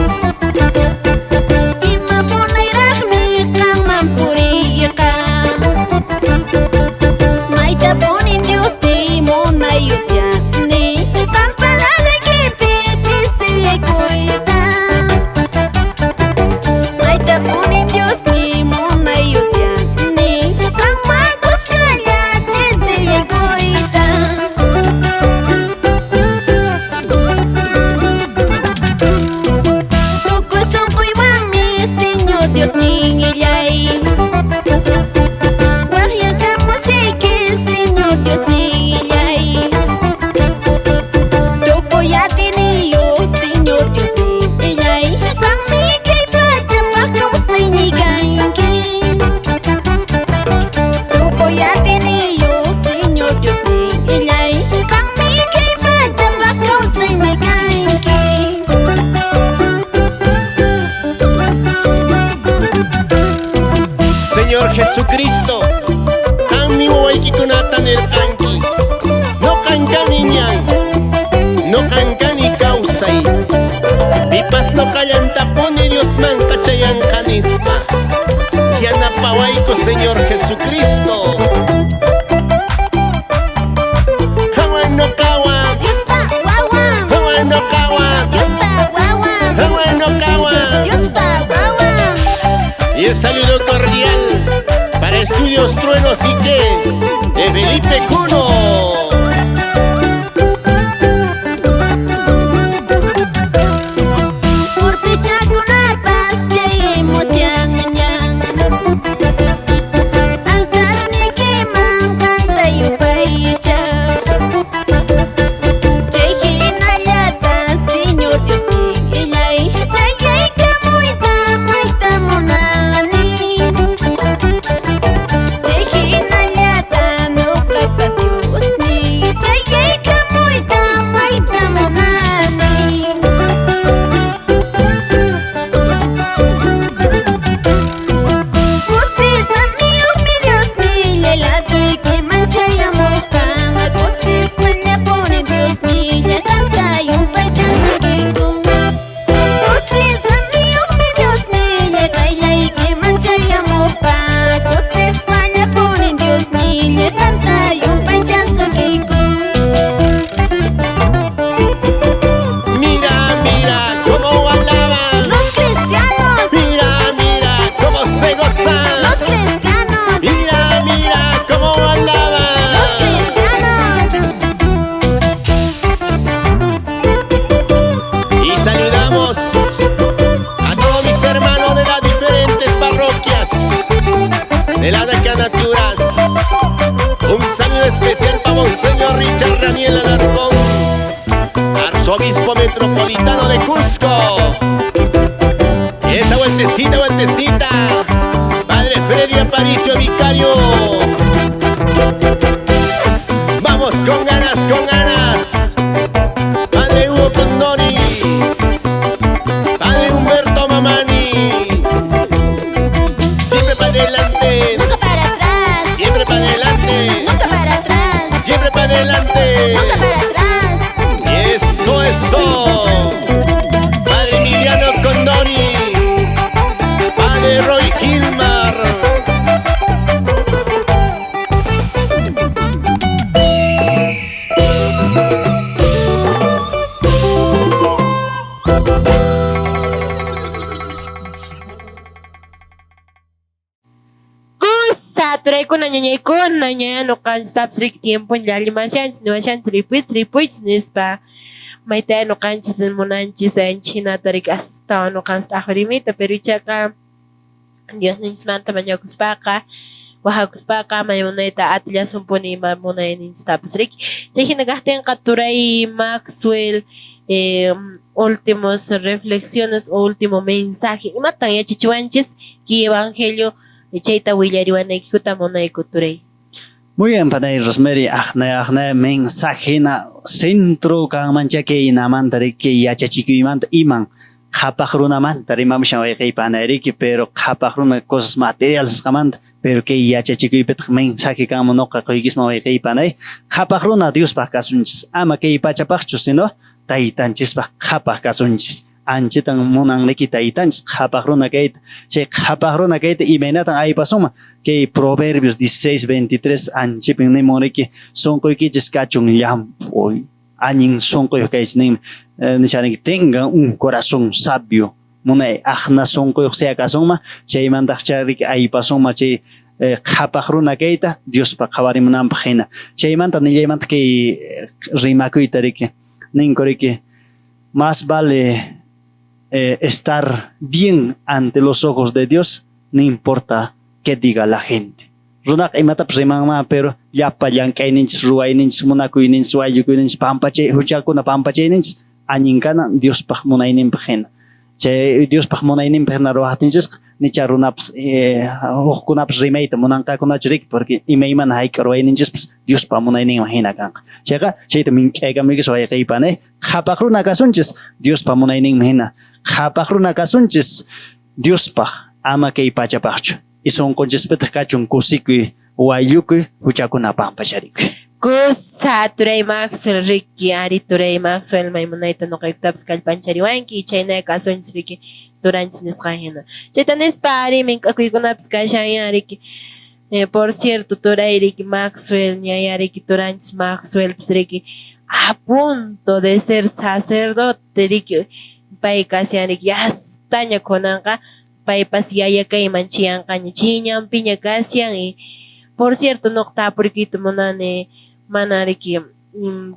ima munayraqmi qanman puriyqa maytapunin Diosniy munayusyani qampa laduykipi chisiyakuyta maytapunin Diosniy munayusyani qanman kuskalla chisiyakuyta. Tukuy sunquywanmi Señor Diosnillay waqyakamusayki Señor Diosnillay tukuy atiniyuq Señor Diosnillay qanmi kay pachapaq kawsayniy kanki tukuy atiniyuq Señor Diosnillay qanmi kay pachapaq kawsayniy kanki. Señor Jesucristo, qanmi wawaykikunata nirqanki nuqan kani ñan, nuqan kani kawsay pipas nuqallantapuni Diosman kachayanqa nispa yanapawayku Señor Jesucristo hawan nuqawan Diospa wawan hawan nuqawan Diospa wawan hawan nuqawan Diospa wawan. Y el saludo cordial para Estudios Truenos y que de Felipe Cuno. Urpichakunapas chay emocionñan altarniykiman qanta yupaycha chay hinallata Señor Diosnillay chayaykamuyta mayta munani saludo especial para Monseñor Richard Daniel Alarcón, arzobispo metropolitano de Cusco. Y esa vueltecita, vueltecita, Padre Freddy Aparicio Vicario. Vamos con ganas, con ganas. Padre Hugo Condori, Padre Humberto Mamani. Siempre para adelante. Nunca para atrás. Siempre para adelante. Nunca para atrás. Siempre para adelante. Nunca para atrás. Eso, eso. Padre Emiliano Condori, Padre Roy Gilmar. Kusa turaykuna ñañaykuna ña ñuqanchiktapas riki tiempo llallimashanchis niwashanchis ripuychis ripuychis nispa mayta ñuqanchis munanchis chinata riki astawan ñuqanchis t'aqwirimuyta pero ichaqa Diosninchismanta mañakuspaqa wahakuspaqa may munayta atillasunpuni ima munayninchistapas riki chayhina kaqtinqa turay Maxwell últimos reflexiones o último mensaje imatan yachachiwanchis kay evangelio chayta willariwanaykikuta munayku turay. Muy bien, panay Rosemary, aqnay aqnay mensaje na centro kanmancha kay inamanta riki yachachikuymanta iman qhapaq runamanta rimamushan wayqey panay riki, pero qhapaq runa cosas materiales nisqamanta, pero kay yachachikuypitaq mensaje kanman nuqa quykisman wayqey panay qhapaq runa Diospaq kasunchis, ama kay pachapaqchu sino taytanchispaq qhapaq kasunchis. Anchitan munan riki taytanchis qhapaq runa kayta, chay qhapaq runa kayta imaynatan aypasunman kay Proverbios 16:23 anchipin nimun riki sunquykichis kachun llamp'u allin sunquyuq kaychis ninmi nishaniki tengan un corazón sabio munay aqna sunquyuq sea kasunman chaymantaqcha riki aypasunman chay qhapaq runa kayta Diospa qhawarimunanpaq hina chaymanta nillaymanta kay rimakuyta riki ninku riki más vale estar bien ante los ojos de Dios, no importa qué diga la gente. Runaqa imatapas rimanman, pero llapa llank'ayninchis, ruwayninchis, munakuyninchis, wayllukuyninchis, pampachay, huchakuna pampachayninchis, allin kana Diospaq munayninpaq hina. Chay Diospaq munayninpaq hina ruwaqtinchisqa, nicha runapas hukkunapas rimayta munanqakunachu riki, porque imaymana hayk'a ruwayninchispas Diospa munayninman hina kanqa. Chayqa chayta mink'aykamuykichis wayqeypanay, qhapaq runa kasunchis Diospa munayninman hina. Qhapaq runa kasunchis Diospaq, ama kay pachapaqchu. Y sunqunchispitaq kachun kusikuy, wayllukuy, huchakuna pampacharikuy. Kusa turay Maxwell riki, ari turay Maxwell maymunayta nuqaykutapas kallpanchariwanki, chaynay kasunchis riki turanchis nisqan hina. Chayta nispa ari mink'akuykunapas kashan riki. Por cierto, turay riki Maxwell, ñaya riki turanchis Maxwellpas riki a punto de ser sacerdote riki pay kashan riki yastaña kunanqa paypas yaya kayman chiyanqaña chiñanpiña kashan. Y por cierto, nuqa tapurikuyta munani mana riki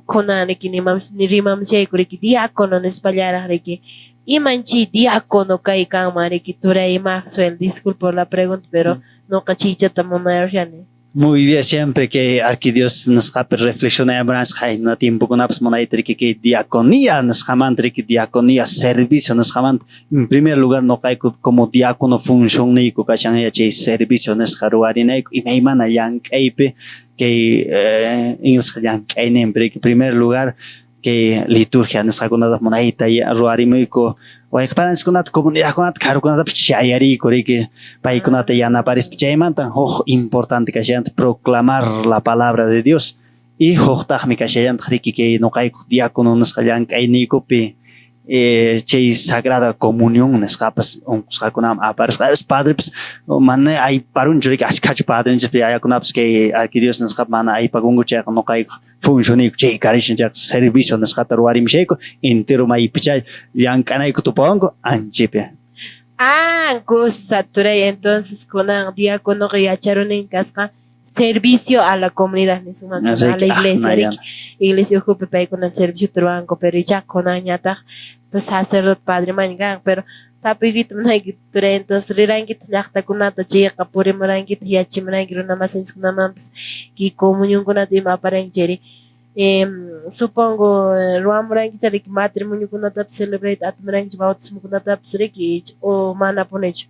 kunan riki ni rimamshayku riki diácono nispallaraq riki iman chay diácono kay kanman riki turay Maxwell, disculpa por la pregunta, pero nuqa chaychata munayushani. Muy bien, siempre que arquidios nisqapi reflexionayapranchis qayna tiempokunapas munayta riki kay diaconía nisqamanta riki diaconía servicio nisqamanta. En primer lugar nuqayku como diácono funcionniyku kashan chay servicio nisqa ruwarinayku imaymana llank'aypi kay nisqa llank'ayninpi riki primer lugar kay liturgia nisqakunata munayta ruwarimuyku wayqipananchiskunata comunidadkunata karukunatapas chayariyku riki paykunata yanaparispa chaymanta huk importante kashallantaq proclamar la palabra de Dios y huktaqmi kashallantaq riki kay nuqayku diácono nisqa llank'ayniykupi chay sagrada comunión nisqapas unqusqakunaman aparisqa padrepas mana ayparunchu riki ashkhachu padrenchispa yayakunapas kay arquidiócesis nisqapi mana aypakunku chayqa nuqayku funcioniyku chay karishan chayqa servicio nisqata ruwarimishayku entero maypicha llank'anayku tupawanku anchipi. Ah, kusa turay entonces kunan diáconoqa yacharunin kasqa servicio a la comunidad nisunman a la iglesia riki iglesia ukhupi paykuna servicio ruwanku pero ichaqa kunanñataq pues sacerdote padre man kan pero Tapuykita munayki turay, entonces rirankitaq llaqtakunata chayqa purimurankitaq yachachimuranki runa masinchikkunamanpas kay comunionkunata ima aparanki chayri. Supongo ruwamurankicha riki matrimoniokunatapas celebrayta atimurankichu bautismokunatapas riki o manapunichu.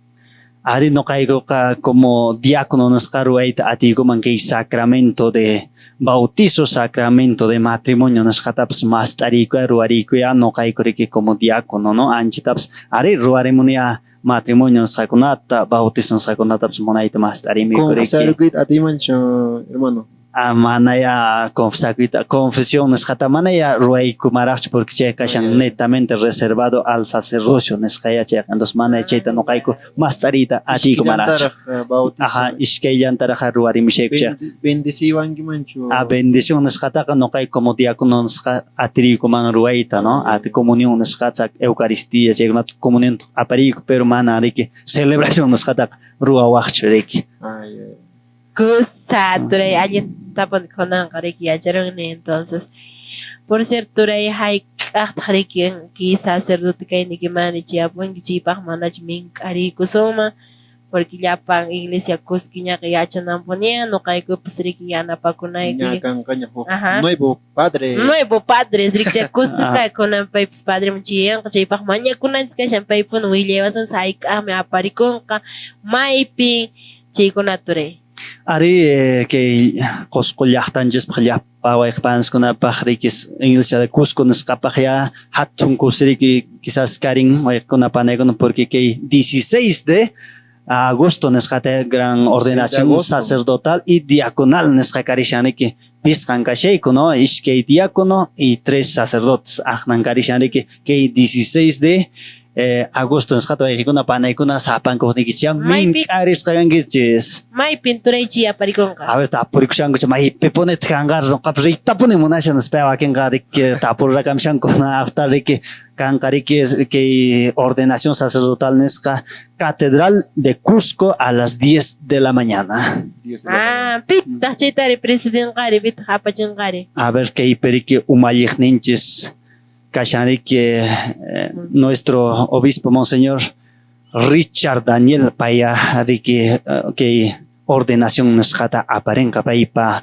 Ari noqaykuqa como diácono nisqa ruwayta atiykuman kay sacramento de bautizo, sacramento de matrimonio nisqatapas mast'ariykuya ruwariykuya noqayku riki como diácono, no? Anchitapas ari ruwarimuniya matrimonio nisqakunata, bautizo nisqakunatapas munayta mast'arimuyku riki. Confesarukuyta atiymanchu, hermano? Ah, manaya confesakuyta, confesión nisqata manaya ruwaykumaraqchu porque chay kashan netamente reservado al sacerdocio nisqaya chayqa, entonces manaya chayta noqayku mast'ariyta atiykumaraqchu. Ishkayllantaraq bautizo. Aja, ishkayllantaraq ruwarimushayku chayqa. Bendeciwankimanchu? Ah, bendición nisqataqa noqayku como diácono nisqa atiriykuman ruwayta, no? Ati comunión nisqata, Eucaristía, chaykunata comunión apariyku, pero mana riki celebración nisqataqa ruwawaqchu riki. Ay, ay. Kusa, turay, allintapuni kunanqa riki yacharuni entonces. Por cierto, turay, hayk'aqtaq riki kay sacerdote kayniykimani chayapunki chaypaq manachu mink'ariykusunman porque llapan iglesia kuskiñaqa yachananpuniya noqaykupas riki yanapakunayku. Ña kanqaña huk Ajá. nuevo padre. Nuevo padres, riki chay kusisqa kunan paypas padreman chayanqa chaypaq mañakunanchis kashan paypuni willaywasunchis hayk'aqmi aparikunqa maypi chaykunata turay. Ari kay Qosqo llaqtanchispaq llapa wayqpanskunapaq riki iglesia de Cusco nisqapaq ya hatun kusiriki quizás karin wayqkuna panaykuna porque kay 16 de agosto nisqata gran ordenación sacerdotal y diaconal nisqa karishaniki pisqan kashayku, no? Ishkay diácono y 3 sacerdotes aqnan karishaniki kay 16 de agosto nisqata wayqikuna panaykuna sapankuqnikichis mink'arisqa kankichis. Maypin turaychi aparikunqa? A ver, tapurikushanku maypipuni kanqa noqapas riytapuni munashan nispa wakinqa riki tapurrakamshanku hasta riki kanqa riki kay ordenación sacerdotal nisqa Catedral de Cusco a las 10 de la mañana. Ah, pitaq chaytari presidentqari pitaq apachinqari. A ver kay periki umalliqninchis kashanriki nuestro obispo Monseñor Richard Daniel paya riki kay ordenación nisqata aparinqa paypa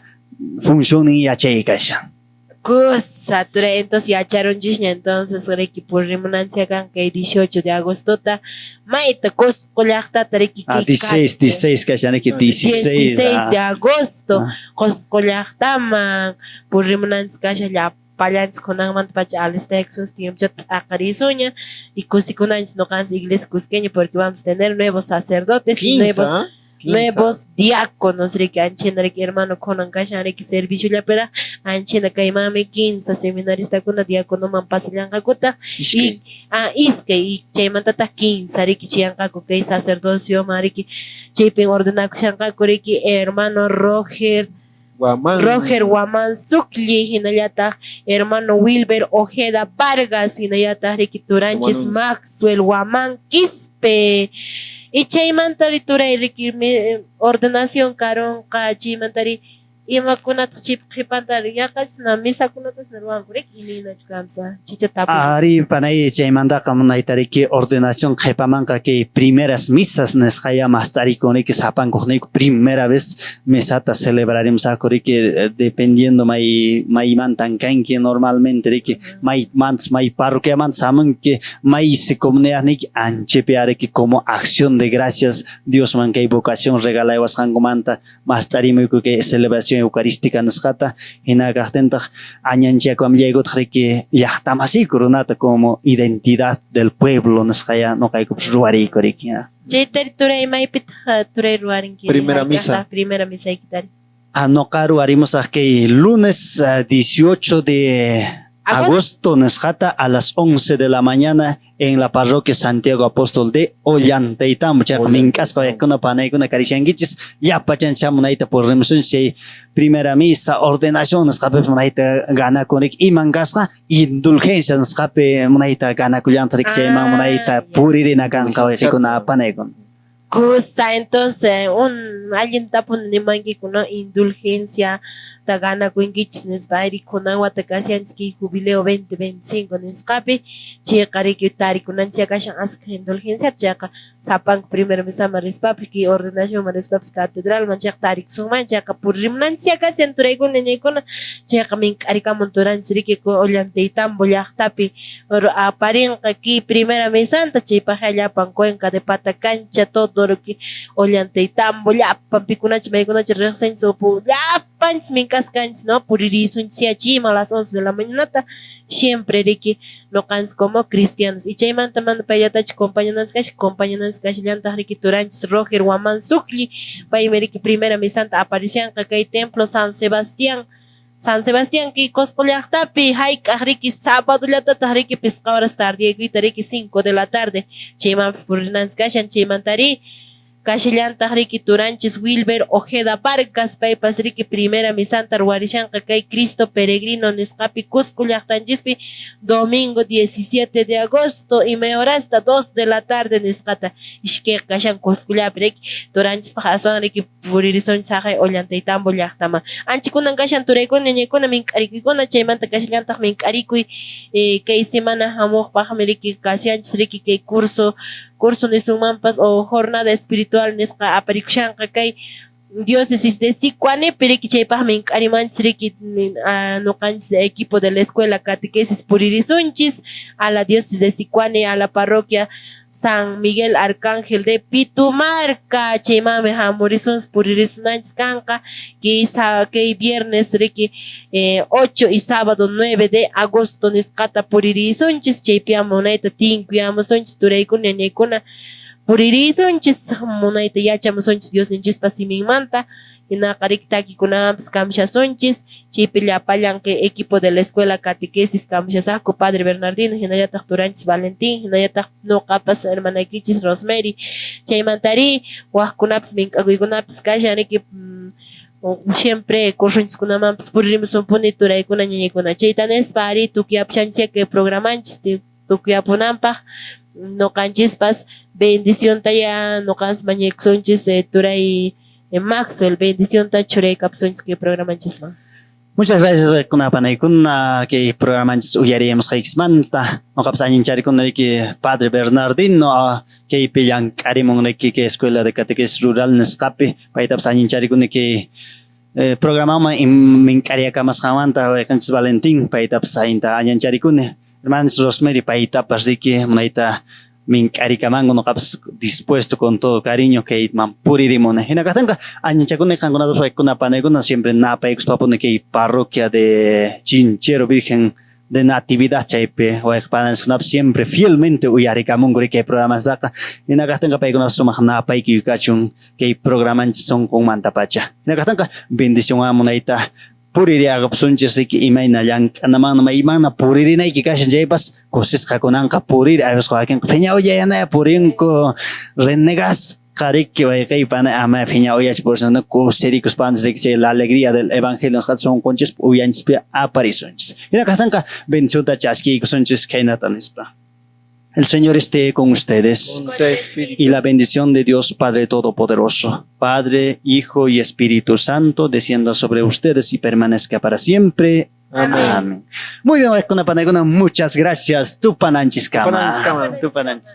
funcionin yachay kashan. Kusa turay, entonces yacharunchisña entonces riki purrimunancia kan kay 18 de agostota mayta Cusco llaqtata riki Ah, 16 kashanriki 16 16 de agosto Cusco llaqtaman purrimunanchis kashan llapallanchis kunanmanta pacha alistaykusunchis tiempochata t'aqarisuña y kusikunanchis noqanchis iglesia cusqueña porque vamos a tener nuevos sacerdotes y nuevos diáconos riki anchina riki hermano kunan kashan riki serviciollapiraq anchina kaymanmi 15 seminaristakuna diáconoman pasallanqakutaq y iskay y chaymantataq 15 riki chiyanqaku kay sacerdocioman riki chaypin ordenakushanqaku riki hermano Roger Guamán. Roger Guamán Sucli, hinallataq hermano Wilber Ojeda Vargas, hinallataq riki turanchis Maxwell Guamán Quispe. Y chaymantari turay riki ordenación karunqa chaymantari imakunataq chaypi qhipantari yaqachuna misakunatasna ruwanku riki imaynachu kamsa chicha tapuy. Ari panay chaymantaqa munayta riki ordenación qhipamanqa kay primeras misas nisqaya mastarikun riki sapankuqniyku primera vez misata celebrarimusaqku riki dependiendo maymantan kanki normalmente riki maymantas may parroquiamantas hamunki maysi comunidadniyki anchapi riki como acción de gracias Diosman kay vocación regalaywasqankumanta mastarimuyku kay celebración eucarística nisqata hina kaqtintaq añanchakuamllaykutaq riki llaqtamasiyku runata como identidad del pueblo nisqaya noqaykupas ruwariyku riki. Chaytari turay maypitaq turay ruwarinki? Primera misa. Primera misaykitari. Noqa ruwarimusaq kay lunes 18 de agosto nisqata a las 11 de la mañana en la parroquia Santiago Apóstol de Ollantaytambo. Chayqa mink'asqa wayqikuna panaykuna karishankichis llapachan munayta purrimusunchis chay primera misa ordenación nisqapipas munayta ganakun riki iman kasqa indulgencia nisqapi munayta ganakullanta riki chayman munayta puririna kanqa wayqikuna panaykuna. Kusa, entonces, un allin tapun nimankiku, no? Indulgencia ta ganakunkichis nispa ari kunan wata kashanchis kay jubileo 2025 nisqapi chayqa riki tarikunanchis kashan askha indulgencia chayqa sapanka primera misaman rispapas kay ordenacionman rispapas catedralman chayqa tarikusunman chayqa puririmunanchis kashan turaykuna ñañaykuna chayqa mink'arikamun turanchis riki Ollantaytambo llaqtapi aparinqa kay primera misanta chaypaq llapan Cuenca de Patacancha todo riki Ollantaytambo llapan pikunachis maykunachis riqsinchis llapanchis mink'askanchis, no? Puririsunchis chayman a las 11 de la mañanata siempre riki noqanchis como cristianos y chaymanta mana payllatachu compañananchis kashan compañananchis kashallantaq riki turanchis Roger Huamán Sukli paymi riki primera misanta aparicianqa kay templo San Sebastián San Sebastián kay Cusco llaqtapi hayk'aq riki sábado llatataq riki pisqa horas tardiyaykuyta riki 5 de la tarde chaymanpas purinanchis kashan chaymantari kashallantaq riki turanchis Wilber Ojeda Vargas paypas riki primera misanta ruwarishanqa kay Cristo Peregrino nisqapi Cusco llaqtanchispi domingo 17 de agosto imay horasta 2 de la tarde nisqata ishkayqa kashan Cuscollapi riki turanchispaq aswan riki puririsunchis haqay Ollantaytambo llaqtaman anchikunan kashan turaykuna ñañaykuna mink'arikuykuna chaymanta kashallantaq mink'arikuy kay semana hamuqpaqmi riki kashanchis riki kay curso nisunmanpas o jornada espiritual nisqa aparikushanqa kay diócesis de Sicuanipi riki chaypaqmi mink'arimanchis riki noqanchis equipo de la escuela catequesis puririsunchis a la diócesis de Sicuani a la parroquia San Miguel Arcángel de Pitumarca chaymanmi hamurisunchis puririsunanchis kanqa kay viernes riki 8 y sábado 9 de agosto nisqata puririsunchis chaypiam munayta tinkuyamusunchis turaykuna ñañaykuna puririsunchis munayta yachamusunchis Diosninchispa siminmanta hinaqa riki takikunamanpas kamshasunchis chaypi llapallan kay equipo de la escuela catequesis kamshasaqku Padre Bernardino hinallataq turanchis Valentín hinallataq noqapas hermanaykichis Rosemary chaymantari waqkunapas mink'akuykunapas kashan riki siempre cursonchiskunamanpas puririmusunpuni turaykuna ñañaykuna chayta nispa ari tukuyapushanchis kay programanchis tukuyapunanpaq noqanchispas bendicionta ya noqanchis mañaykusunchis turay Maxwell bendicionta churaykapusunchis kay programanchisman. Muchas gracias panaykuna kay programanchis uyarimusqaykismanta noqapas allincharikuna riki Padre Bernardino kaypi llank'arimun riki kay escuela de catequesis rural nisqapi paytapas allincharikuna kay programaman mink'ariakamasqanmanta wayqanchis Valentín paytapas allinta allincharikuni hermanos Rosemary paytapas riki munayta mink'arikamanku noqapas dispuesto con todo cariño kayman puririmuni hina kaqtinqa allinchakuni qankunatapas waykuna panaykuna siempre napaykuspapuni kay parroquia de Chinchero Virgen de Natividad chaypi wayqapananchikkunapas siempre fielmente uyarikamunku kay programastaqa hina kaqtinqa paykunapas sumaq napaykuy kachun kay programanchis sunqunmantapacha hina kaqtinqa bendición munayta puririaqapusunchis riki imayna llank'anamanna imayna puririnayki kashan chaypas kusisqakunanqa purir aybasqa wakinqa phiña uyayanaya purinku renegasqa riki wayqaypana ama phiña uyachi purisunchis kusirikuspanchis riki chay la alegría del evangelio nisqata sunqunchis uyanchispi aparisunchis hina kaqtinqa bendicionta chaskiykusunchis khaynata nispa. El Señor esté con ustedes. Y la bendición de Dios Padre Todopoderoso, Padre, Hijo y Espíritu Santo, descienda sobre ustedes y permanezca para siempre. Amén. Amén. Muy bien, muchas gracias. Tupananchiskama. Tupananchiskama. Tupananchiskama.